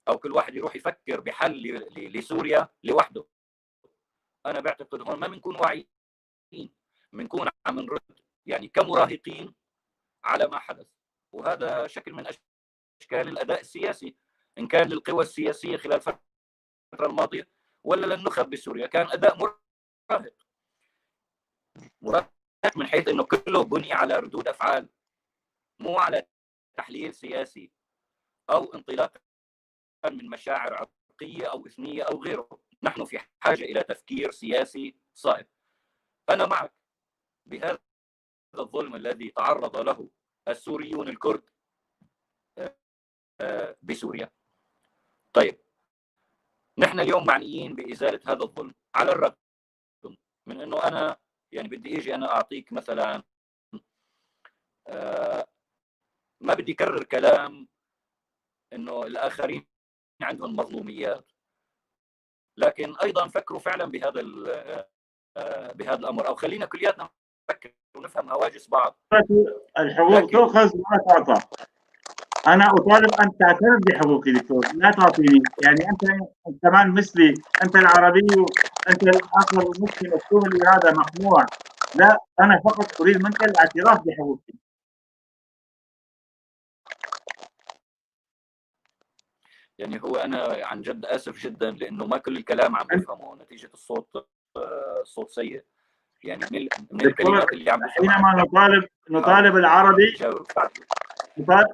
C: او كل واحد يروح يفكر بحل لسوريا لوحده. انا بعتقد هون ما بنكون واعيين، بنكون عم نرد يعني كمراهقين على ما حدث، وهذا شكل من اشكال الاداء السياسي ان كان للقوى السياسية خلال الفترة الماضية ولا للنخب بسوريا. كان اداء مراهق من حيث انه كله بني على ردود افعال، مو على تحليل سياسي او انطلاقا من مشاعر عرقيه او اثنيه او غيره. نحن في حاجة الى تفكير سياسي صائب. انا معك بهذا الظلم الذي تعرض له السوريون الكرد بسوريا. طيب، نحن اليوم معنيين بازالة هذا الظلم، على الرغم من انه انا يعني بدي اجي انا اعطيك مثلا، ما بدي اكرر كلام انه الاخرين عندهم مظلوميات، لكن ايضا فكروا فعلا بهذا الامر، او خلينا كلياتنا نفكر ونفهم هواجس بعض.
B: الحقوق تؤخذ ولا تعطى. انا اطالب ان تعترف بحقوقي دكتور، لا تعطيني. يعني انت كمان مثلي، انت العربي، انت الاخر المسلم مكتوم الارادة مقموع. لا، انا فقط اريد منك الاعتراف بحقوقي.
C: يعني هو انا عن جد اسف جدا لانه ما كل الكلام عم بفهمه نتيجة الصوت، الصوت سيء. يعني من الكلمات اللي عم
B: حينما نطالب العربي،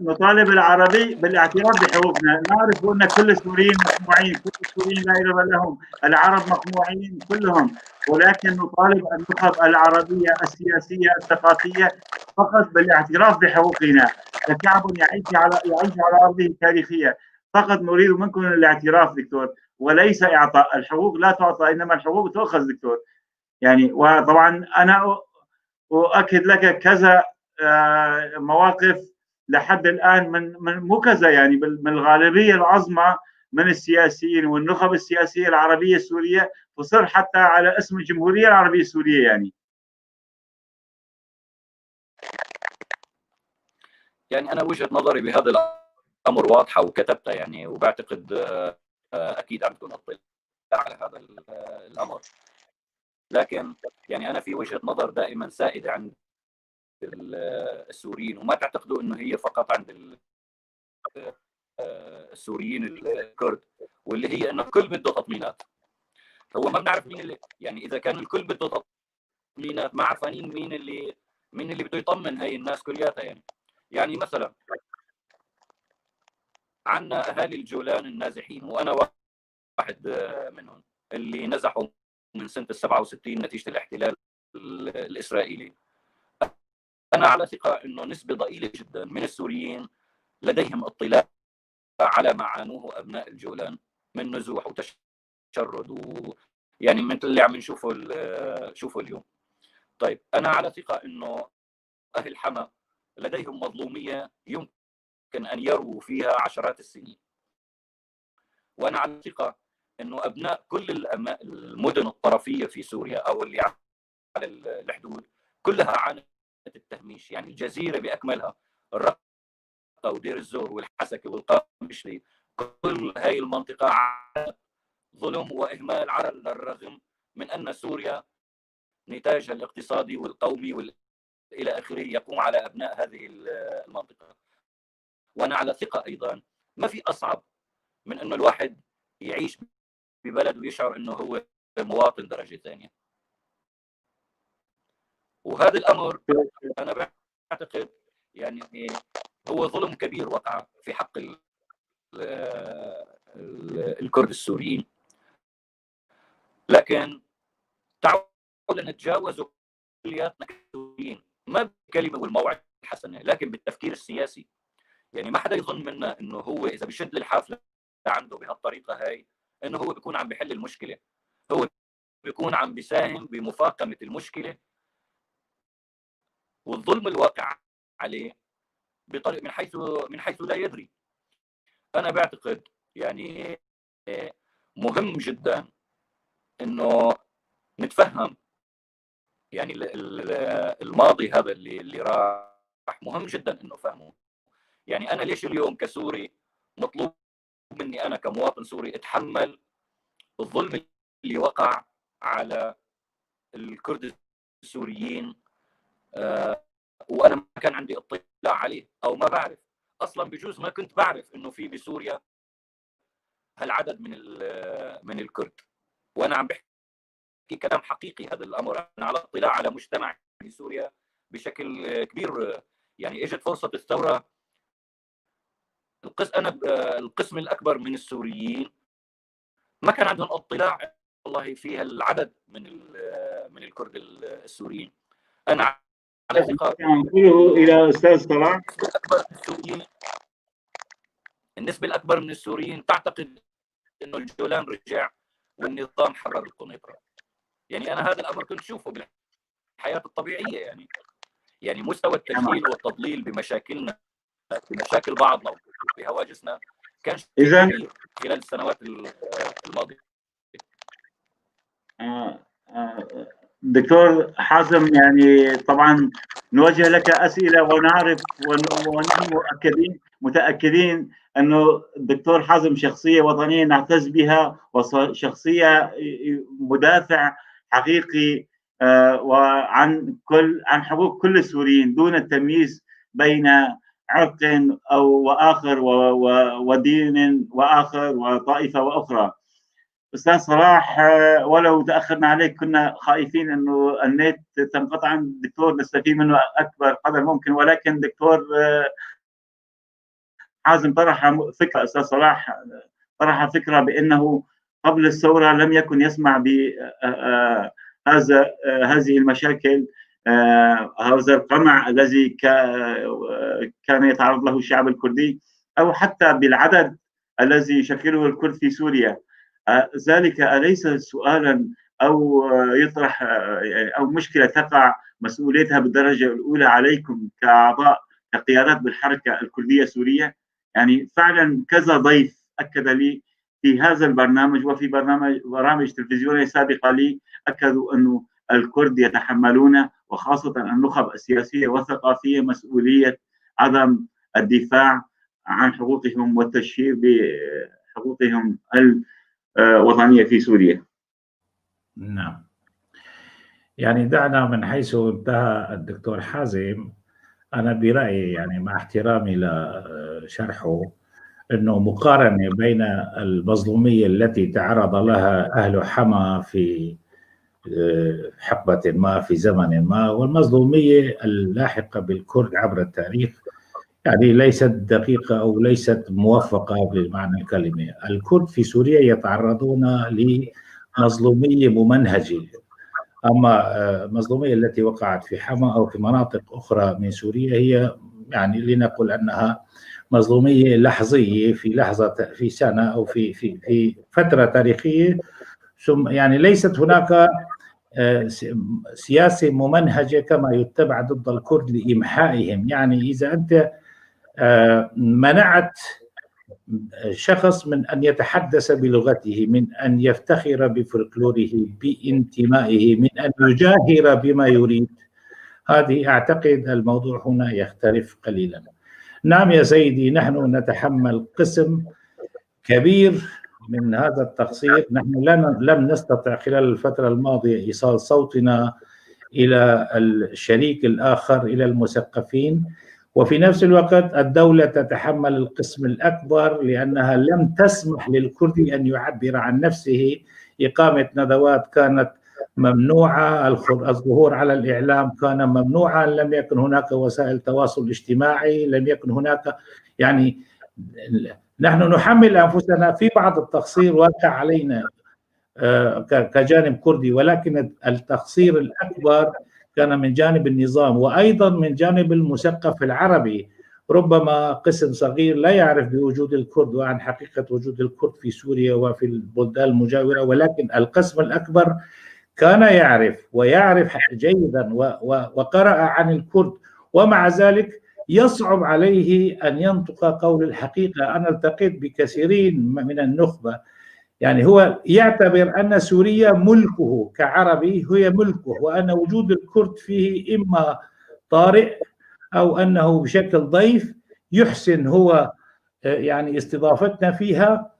B: نطالب العربي بالاعتراف بحقوقنا. نعرف ان كل السوريين مقموعين، كل السوريين لا إله لهم، العرب مقموعين كلهم، ولكن نطالب النخب العربية السياسية الثقافية فقط بالاعتراف بحقوقنا كشعب يعيش على ارضه التاريخية. فقط نريد منكم الاعتراف دكتور، وليس اعطاء الحقوق. لا تعطى، انما الحقوق تؤخذ دكتور. يعني وطبعا انا اؤكد لك كذا مواقف لحد الان من مو كذا، يعني من الغالبية العظمى من السياسيين والنخب السياسية العربية السورية تصر حتى على اسم الجمهورية العربية السورية.
C: يعني انا وجهه نظري بهذا الامر واضحة وكتبتها، يعني وبعتقد اكيد عندكم اطلاع على هذا الامر، لكن يعني انا في وجهه نظر دائما سائدة عند السوريين، وما تعتقدوا انه هي فقط عند السوريين الكرد، واللي هي انه الكل بده تطمينات. هو ما بنعرف مين اللي، يعني اذا كان الكل بده تطمينات ما عرفانين مين اللي بده يطمن هاي الناس كلياتها. يعني مثلا عندنا اهالي الجولان النازحين، وانا واحد منهم اللي نزحوا من سنة ال 67 نتيجة الاحتلال الاسرائيلي. انا على ثقة انه نسبه ضئيلة جدا من السوريين لديهم اطلاع على ما عانوه ابناء الجولان من نزوح وتشرد يعني مثل اللي عم نشوفه شوفه اليوم. طيب، انا على ثقة انه اهل حما لديهم مظلوميه يمكن ان يروا فيها عشرات السنين، وانا على ثقة انه ابناء كل المدن الطرفيه في سوريا او اللي على الحدود كلها عانت التهميش، يعني الجزيرة باكملها، الرقة ودير الزور والحسكه والقامشلي، كل هاي المنطقة عانت ظلم واهمال، على الرغم من ان سوريا نتاجها الاقتصادي والقومي والى اخره يقوم على ابناء هذه المنطقة. وانا على ثقة ايضا ما في اصعب من انه الواحد يعيش ببلد ويشعر انه هو مواطن درجه ثانية، وهذا الامر انا بعتقد يعني هو ظلم كبير وقع في حق الكرد السوريين، لكن تعالوا نتجاوزه كلياتنا كسوريين، ما بالكلمة والموعظة الحسنة لكن بالتفكير السياسي. يعني ما حدا يظن منا انه هو اذا بشد الحافلة عنده بهالطريقة هاي انه هو بيكون عم بحل المشكلة، هو بيكون عم بيساهم بمفاقمه المشكلة والظلم الواقع عليه بطريق من حيث لا يدري. انا بعتقد يعني مهم جدا انه نتفهم يعني الماضي هذا اللي راح، مهم جدا انه فهمه. يعني انا ليش اليوم كسوري مطلوب مني انا كمواطن سوري اتحمل الظلم اللي وقع على الكرد السوريين وانا ما كان عندي اطلاع عليه او ما بعرف اصلا؟ بجوز ما كنت بعرف انه في بسوريا هالعدد من الكرد، وانا عم بحكي كلام حقيقي. هذا الامر انا على اطلاع على مجتمع في سوريا بشكل كبير. يعني اجت فرصة الثوره، انا القسم الاكبر من السوريين ما كان عندهم اطلاع والله في هالعدد من الكرد السوريين. انا على ثقة
B: الى استاذ صلاح.
C: السوريين، النسبة الاكبر من السوريين تعتقد انه الجولان رجع والنظام حرر القنيطره. يعني انا هذا الامر كنت اشوفه بالحياة الطبيعيه، يعني مستوى التجهيل والتضليل بمشاكلنا، بمشاكل بعضنا وبهواجسنا كان
B: اذا
C: خلال السنوات الماضية.
B: دكتور حازم، يعني طبعا نوجه لك اسئلة ونعرف ونحن متاكدين انه الدكتور حازم شخصية وطنية نعتز بها وشخصية مدافع حقيقي وعن كل عن حقوق كل السوريين دون التمييز بين عرق او واخر ودين واخر وطائفة واخرى. استاذ صلاح، ولو تاخرنا عليك، كنا خائفين انه النت تنقطع عن الدكتور نستفيد منه اكبر قدر ممكن، ولكن دكتور حازم طرح فكره، استاذ صلاح طرح فكرة بانه قبل الثورة لم يكن يسمع بهذا هذه المشاكل، هذا القمع الذي كان يتعرض له الشعب الكردي او حتى بالعدد الذي يشكله الكرد في سوريا. ذلك اليس سؤالا او يطرح يعني او مشكلة تقع مسؤوليتها بالدرجة الاولى عليكم كاعضاء كقيادات بالحركة الكردية السورية؟ يعني فعلا كذا ضيف اكد لي في هذا البرنامج وفي برامج تلفزيونية سابقه لي، اكدوا انه الكرد يتحملون وخاصة النخب السياسية والثقافية مسؤولية عدم الدفاع عن حقوقهم والتشهير بحقوقهم الوطنية في سوريا.
D: نعم، يعني دعنا من حيث انتهى الدكتور حازم. أنا برأيي يعني مع احترامي لشرحه أنه مقارنة بين المظلومية التي تعرض لها أهل حما في حقبة ما في زمن ما، والمظلومية اللاحقة بالكرد عبر التاريخ، يعني ليست دقيقة أو ليست موفقة بمعنى الكلمة. الكرد في سوريا يتعرضون لمظلومية ممنهجة، أما المظلومية التي وقعت في حما أو في مناطق أخرى من سوريا هي يعني لنقل أنها مظلومية لحظية في لحظة، في سنة أو في في في فترة تاريخية، ثم يعني ليست هناك سياسة ممنهجة كما يتبع ضد الكرد لإمحائهم. يعني إذا أنت منعت شخص من أن يتحدث بلغته، من أن يفتخر بفلكلوره، بانتمائه، من أن يجاهر بما يريد، هذه أعتقد الموضوع هنا يختلف قليلا. نعم يا سيدي، نحن نتحمل قسم كبير من هذا التقصير. نحن لم نستطع خلال الفترة الماضية إيصال صوتنا إلى الشريك الآخر، إلى المثقفين، وفي نفس الوقت الدولة تتحمل القسم الأكبر لأنها لم تسمح للكردي أن يعبر عن نفسه. إقامة ندوات كانت ممنوعة، الظهور على الإعلام كان ممنوعا، لم يكن هناك وسائل تواصل اجتماعي، لم يكن هناك، يعني نحن نحمل أنفسنا في بعض التقصير واقع علينا كجانب كردي، ولكن التقصير الأكبر كان من جانب النظام وأيضا من جانب المثقف العربي. ربما قسم صغير لا يعرف بوجود الكرد وعن حقيقة وجود الكرد في سوريا وفي البلدان المجاورة، ولكن القسم الأكبر كان يعرف ويعرف جيدا وقرأ عن الكرد، ومع ذلك يصعب عليه أن ينطق قول الحقيقة. أنا التقيت بكثيرين من النخبة، يعني هو يعتبر أن سوريا ملكه كعربي، هي ملكه، وأن وجود الكرد فيه إما طارئ أو أنه بشكل ضيف يحسن هو يعني استضافتنا فيها،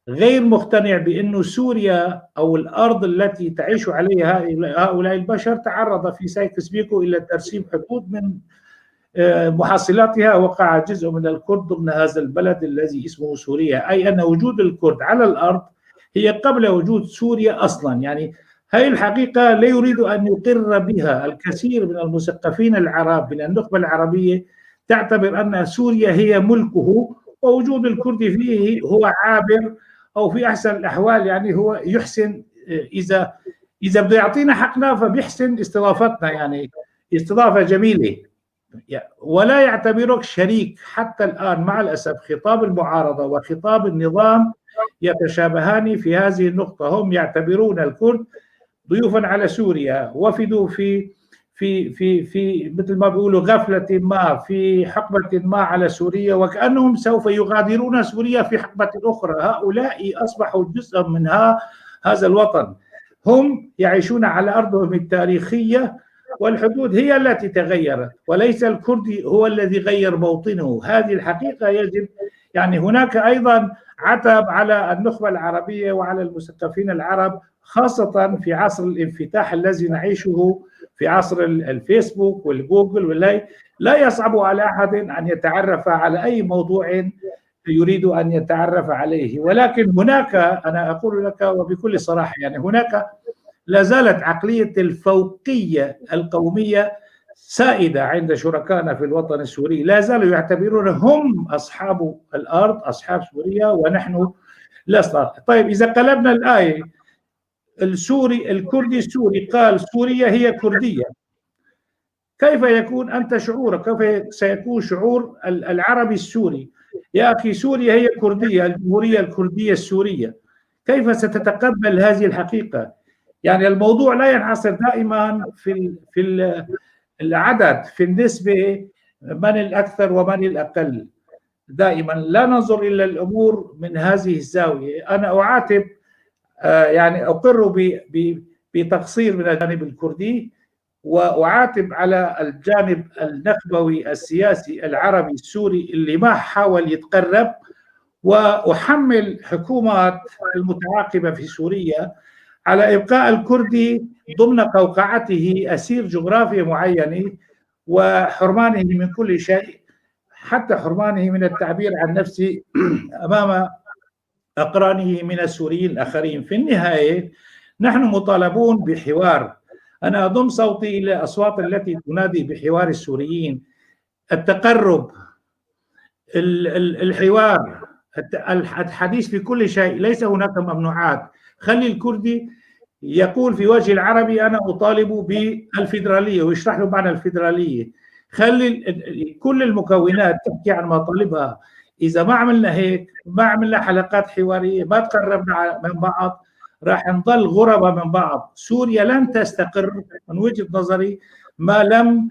D: غير مقتنع بأنه سوريا أو الأرض التي تعيش عليها هؤلاء البشر تعرض في سايكس بيكو إلى ترسيم حدود من محصلاتها وقع جزء من الكرد ضمن هذا البلد الذي اسمه سوريا، أي أن وجود الكرد على الأرض هي قبل وجود سوريا أصلا. يعني هذه الحقيقة لا يريد أن يقر بها الكثير من المثقفين العرب من النخبة العربية، تعتبر أن سوريا هي ملكه ووجود الكرد فيه هو عابر، أو في أحسن الأحوال يعني هو يحسن إذا بده يعطينا حقنا فبيحسن استضافتنا، يعني استضافة جميلة، ولا يعتبرك شريك. حتى الآن مع الأسف خطاب المعارضة وخطاب النظام يتشابهان في هذه النقطة، هم يعتبرون الكرد ضيوفا على سوريا، وفدوا في في في في مثل ما بيقولوا غفلة ما، في حقبة ما على سوريا، وكأنهم سوف يغادرون سوريا في حقبة أخرى. هؤلاء أصبحوا جزءا من هذا الوطن، هم يعيشون على أرضهم التاريخية، والحدود هي التي تغيرت وليس الكردي هو الذي غير موطنه. هذه الحقيقة يجب، يعني هناك أيضا عتب على النخبة العربية وعلى المثقفين العرب، خاصة في عصر الانفتاح الذي نعيشه، في عصر الفيسبوك والجوجل واللاي، لا يصعب على أحد أن يتعرف على أي موضوع يريد أن يتعرف عليه. ولكن هناك، أنا أقول لك وبكل صراحة، يعني هناك لا زالت عقلية الفوقية القومية سائدة عند شركائنا في الوطن السوري، لا زالوا يعتبرون هم أصحاب الأرض، أصحاب سوريا، ونحن لسنا. طيب إذا قلبنا الآية، السوري الكردي السوري قال سوريا هي كردية، كيف يكون أنت شعورك؟ كيف سيكون شعور العربي السوري؟ يا أخي سوريا هي كردية، الجمهورية الكردية السورية، كيف ستتقبل هذه الحقيقة؟ يعني الموضوع لا ينحصر دائما في العدد، في النسبة، من الأكثر ومن الأقل. دائما لا ننظر إلى الأمور من هذه الزاوية. أنا أعاتب، يعني أقر بتقصير من الجانب الكردي، وأعاتب على الجانب النخبوي السياسي العربي السوري اللي ما حاول يتقرب، وأحمل حكومات المتعاقبة في سوريا على إبقاء الكردي ضمن قوقعته، أسير جغرافيا معينة، وحرمانه من كل شيء، حتى حرمانه من التعبير عن نفسه أمام أقرانه من السوريين الآخرين. في النهاية نحن مطالبون بحوار. أنا أضم صوتي إلى الأصوات التي تنادي بحوار السوريين، التقرب، الحوار، الحديث في كل شيء، ليس هناك ممنوعات. خلي الكردي يقول في وجه العربي أنا أطالب بالفيدرالية ويشرح له معنى الفيدرالية. خلي كل المكونات تحكي عن مطالبها. إذا ما عملنا هيك، ما عملنا حلقات حوارية، ما تقربنا من بعض، راح نضل غربة من بعض. سوريا لن تستقر من وجهة نظري ما لم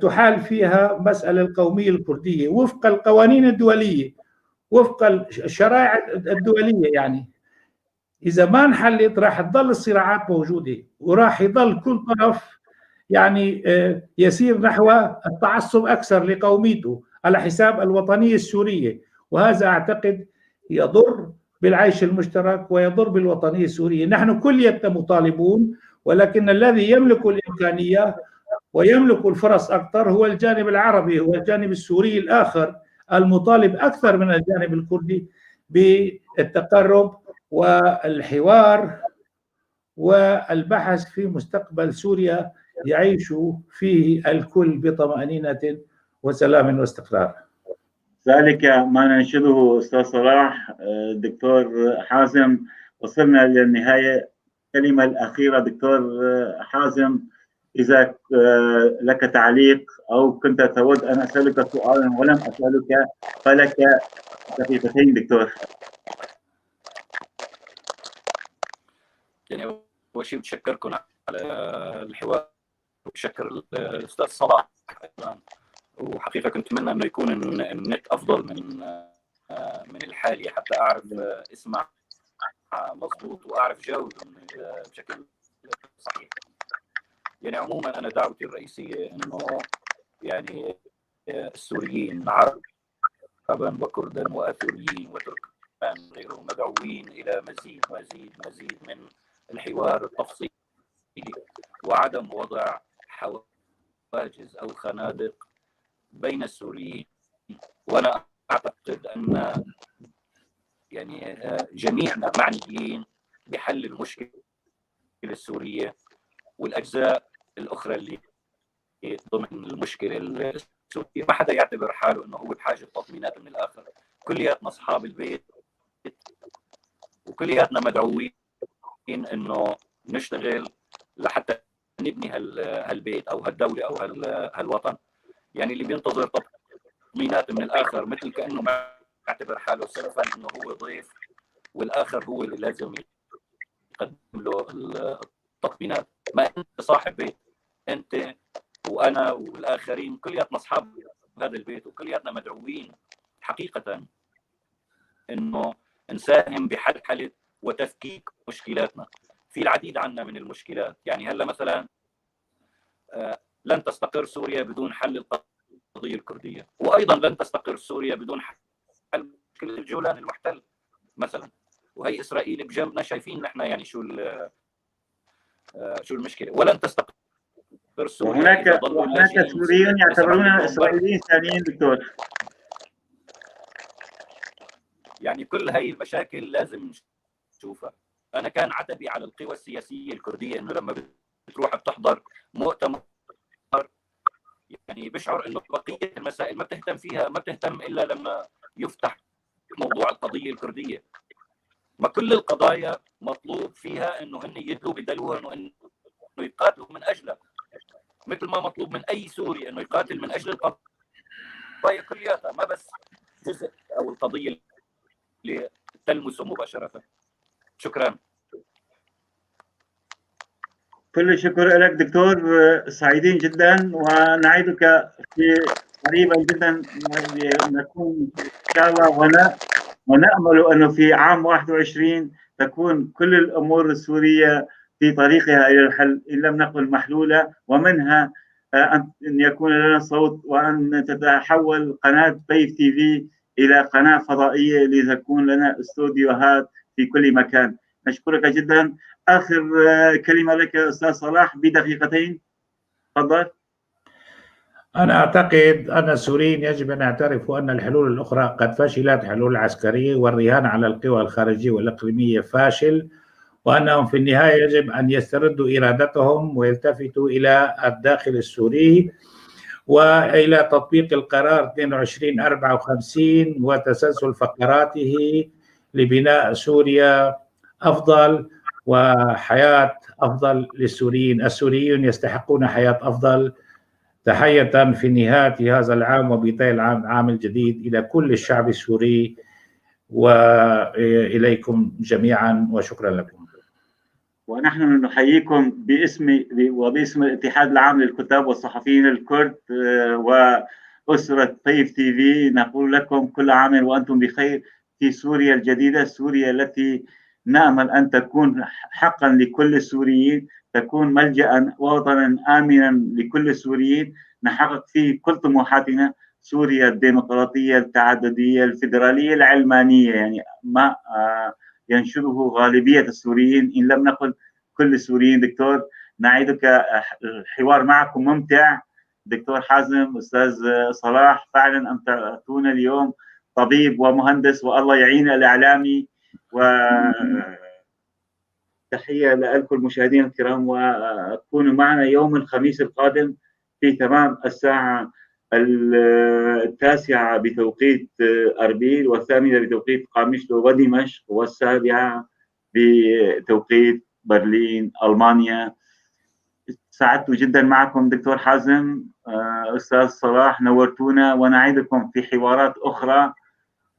D: تحال فيها مسألة القومية الكردية وفق القوانين الدولية، وفق الشرائع الدولية. يعني إذا ما انحلت راح تضل الصراعات موجودة، وراح يضل كل طرف يعني يسير نحو التعصب أكثر لقوميته على حساب الوطنية السورية، وهذا أعتقد يضر بالعيش المشترك ويضر بالوطنية السورية. نحن كليتنا مطالبون، ولكن الذي يملك الإمكانية ويملك الفرص أكثر هو الجانب العربي، هو الجانب السوري الآخر المطالب أكثر من الجانب الكردي بالتقرب والحوار والبحث في مستقبل سوريا يعيش فيه الكل بطمأنينة وسلام واستقرار.
B: ذلك ما ننشده أستاذ صلاح. دكتور حازم، وصلنا للنهاية. الكلمة الأخيرة دكتور حازم، إذا لك تعليق أو كنت تود أن أسألك سؤالا ولم أسألك فلك دقيقتين دكتور.
C: يعني أول شيء بتشكركم على الحوار، وبشكر الأستاذ صلاح أيضا، وحقيقة كنت أتمنى أنه يكون النت أفضل من الحالي حتى أعرف اسمع مضبوط وأعرف جاوب بشكل صحيح. يعني عموما أنا دعوتي الرئيسية أنه يعني السوريين عربا وكردا وآثوريين وتركمان وغيرهم مدعوين إلى مزيد مزيد مزيد من الحوار التفصيلي وعدم وضع حواجز أو خنادق بين السوريين. وأنا أعتقد أن يعني جميعنا معنيين بحل المشكلة السورية والأجزاء الأخرى اللي ضمن المشكلة السورية. ما حدا يعتبر حاله أنه هو بحاجة تطمينات من الآخر. كلياتنا أصحاب البيت وكلياتنا مدعوين أنه نشتغل لحتى نبني هالبيت أو هالدولة أو هالوطن. يعني اللي بينتظر تطمينات من الآخر مثل كأنه معتبر حاله سلفا أنه هو ضيف والآخر هو اللي لازم يقدم له التطمينات. ما أنت صاحب بيت، أنت وأنا والآخرين كلياتنا أصحاب هذا البيت وكلياتنا مدعوين حقيقة أنه نساهم بحل وتفكيك مشكلاتنا. في العديد عنا من المشكلات. يعني هلا مثلا لن تستقر سوريا بدون حل القضية الكردية، وأيضا لن تستقر سوريا بدون حل مشكلة الجولان المحتل مثلا، وهي إسرائيل بجنبنا شايفين نحن يعني شو المشكلة. ولن تستقر سوريا.
B: وهناك سوريون يعتبرون إسرائيليين ثانيين دكتور.
C: يعني كل هاي المشاكل لازم نشوفها. أنا كان عتبي على القوى السياسية الكردية إنه لما بتروح بتحضر مؤتمر يعني بشعر إنه بقية المسائل ما بتهتم فيها، ما بتهتم إلا لما يفتح موضوع القضية الكردية. ما كل القضايا مطلوب فيها إنه هن يدلوا بدلوها، إنه يقاتلوا من أجلها، مثل ما مطلوب من أي سوري إنه يقاتل من أجل القضايا كلياتها، ما بس جزء أو القضية اللي تلمسه مباشرة. شكرا.
B: كل الشكر لك دكتور، سعيدين جدا ونعيدك في قريبا جدا نكون ان شاء الله، ونامل انه في عام 21 تكون كل الامور السوريه في طريقها الى الحل ان لم نقل محلوله، ومنها ان يكون لنا صوت وان تتحول قناه طيف تي في الى قناه فضائيه لتكون لنا استوديوهات في كل مكان. نشكرك جدا. اخر كلمه لك استاذ صلاح بدقيقتين، تفضل.
D: أنا أعتقد أن السوريين يجب أن يعترفوا أن الحلول الأخرى قد فشلت، حلول العسكرية والرهان على القوى الخارجية والإقليمية فاشل، وأنهم في النهاية يجب أن يستردوا إرادتهم ويلتفتوا إلى الداخل السوري وإلى تطبيق القرار 2254 وتسلسل فقراته لبناء سوريا أفضل وحياة أفضل للسوريين. السوريون يستحقون حياة أفضل. تحية في نهاية هذا العام وبداية العام الجديد إلى كل الشعب السوري وإليكم جميعا، وشكرا لكم.
B: ونحن نحييكم باسم وباسم الاتحاد العام للكتاب والصحفيين الكرد وأسرة طيف تي في، نقول لكم كل عام وأنتم بخير في سوريا الجديدة، سوريا التي نأمل أن تكون حقا لكل السوريين، تكون ملجأ ووطنا آمنا لكل السوريين، نحقق فيه كل طموحاتنا. سوريا الديمقراطية التعددية الفيدرالية العلمانية، يعني ما ينشره غالبية السوريين إن لم نقل كل السوريين. دكتور، نعيدك، الحوار معكم ممتع. دكتور حازم، أستاذ صلاح، فعلا أمتعتونا اليوم، طبيب ومهندس، والله يعين الإعلامي. و تحية لكم المشاهدين الكرام، وكونوا معنا يوم الخميس القادم في تمام الساعة 9 بتوقيت أربيل، و8 بتوقيت قامشلو ودمشق، و7 بتوقيت برلين ألمانيا. سعدت جدا معكم دكتور حازم، أستاذ صلاح، نورتونا، ونعيدكم في حوارات أخرى،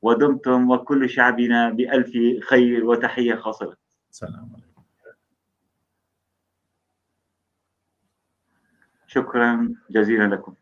B: ودمتم وكل شعبنا بألف خير، وتحية خاصة.
D: سلام عليكم.
B: شكرا جزيلا لكم.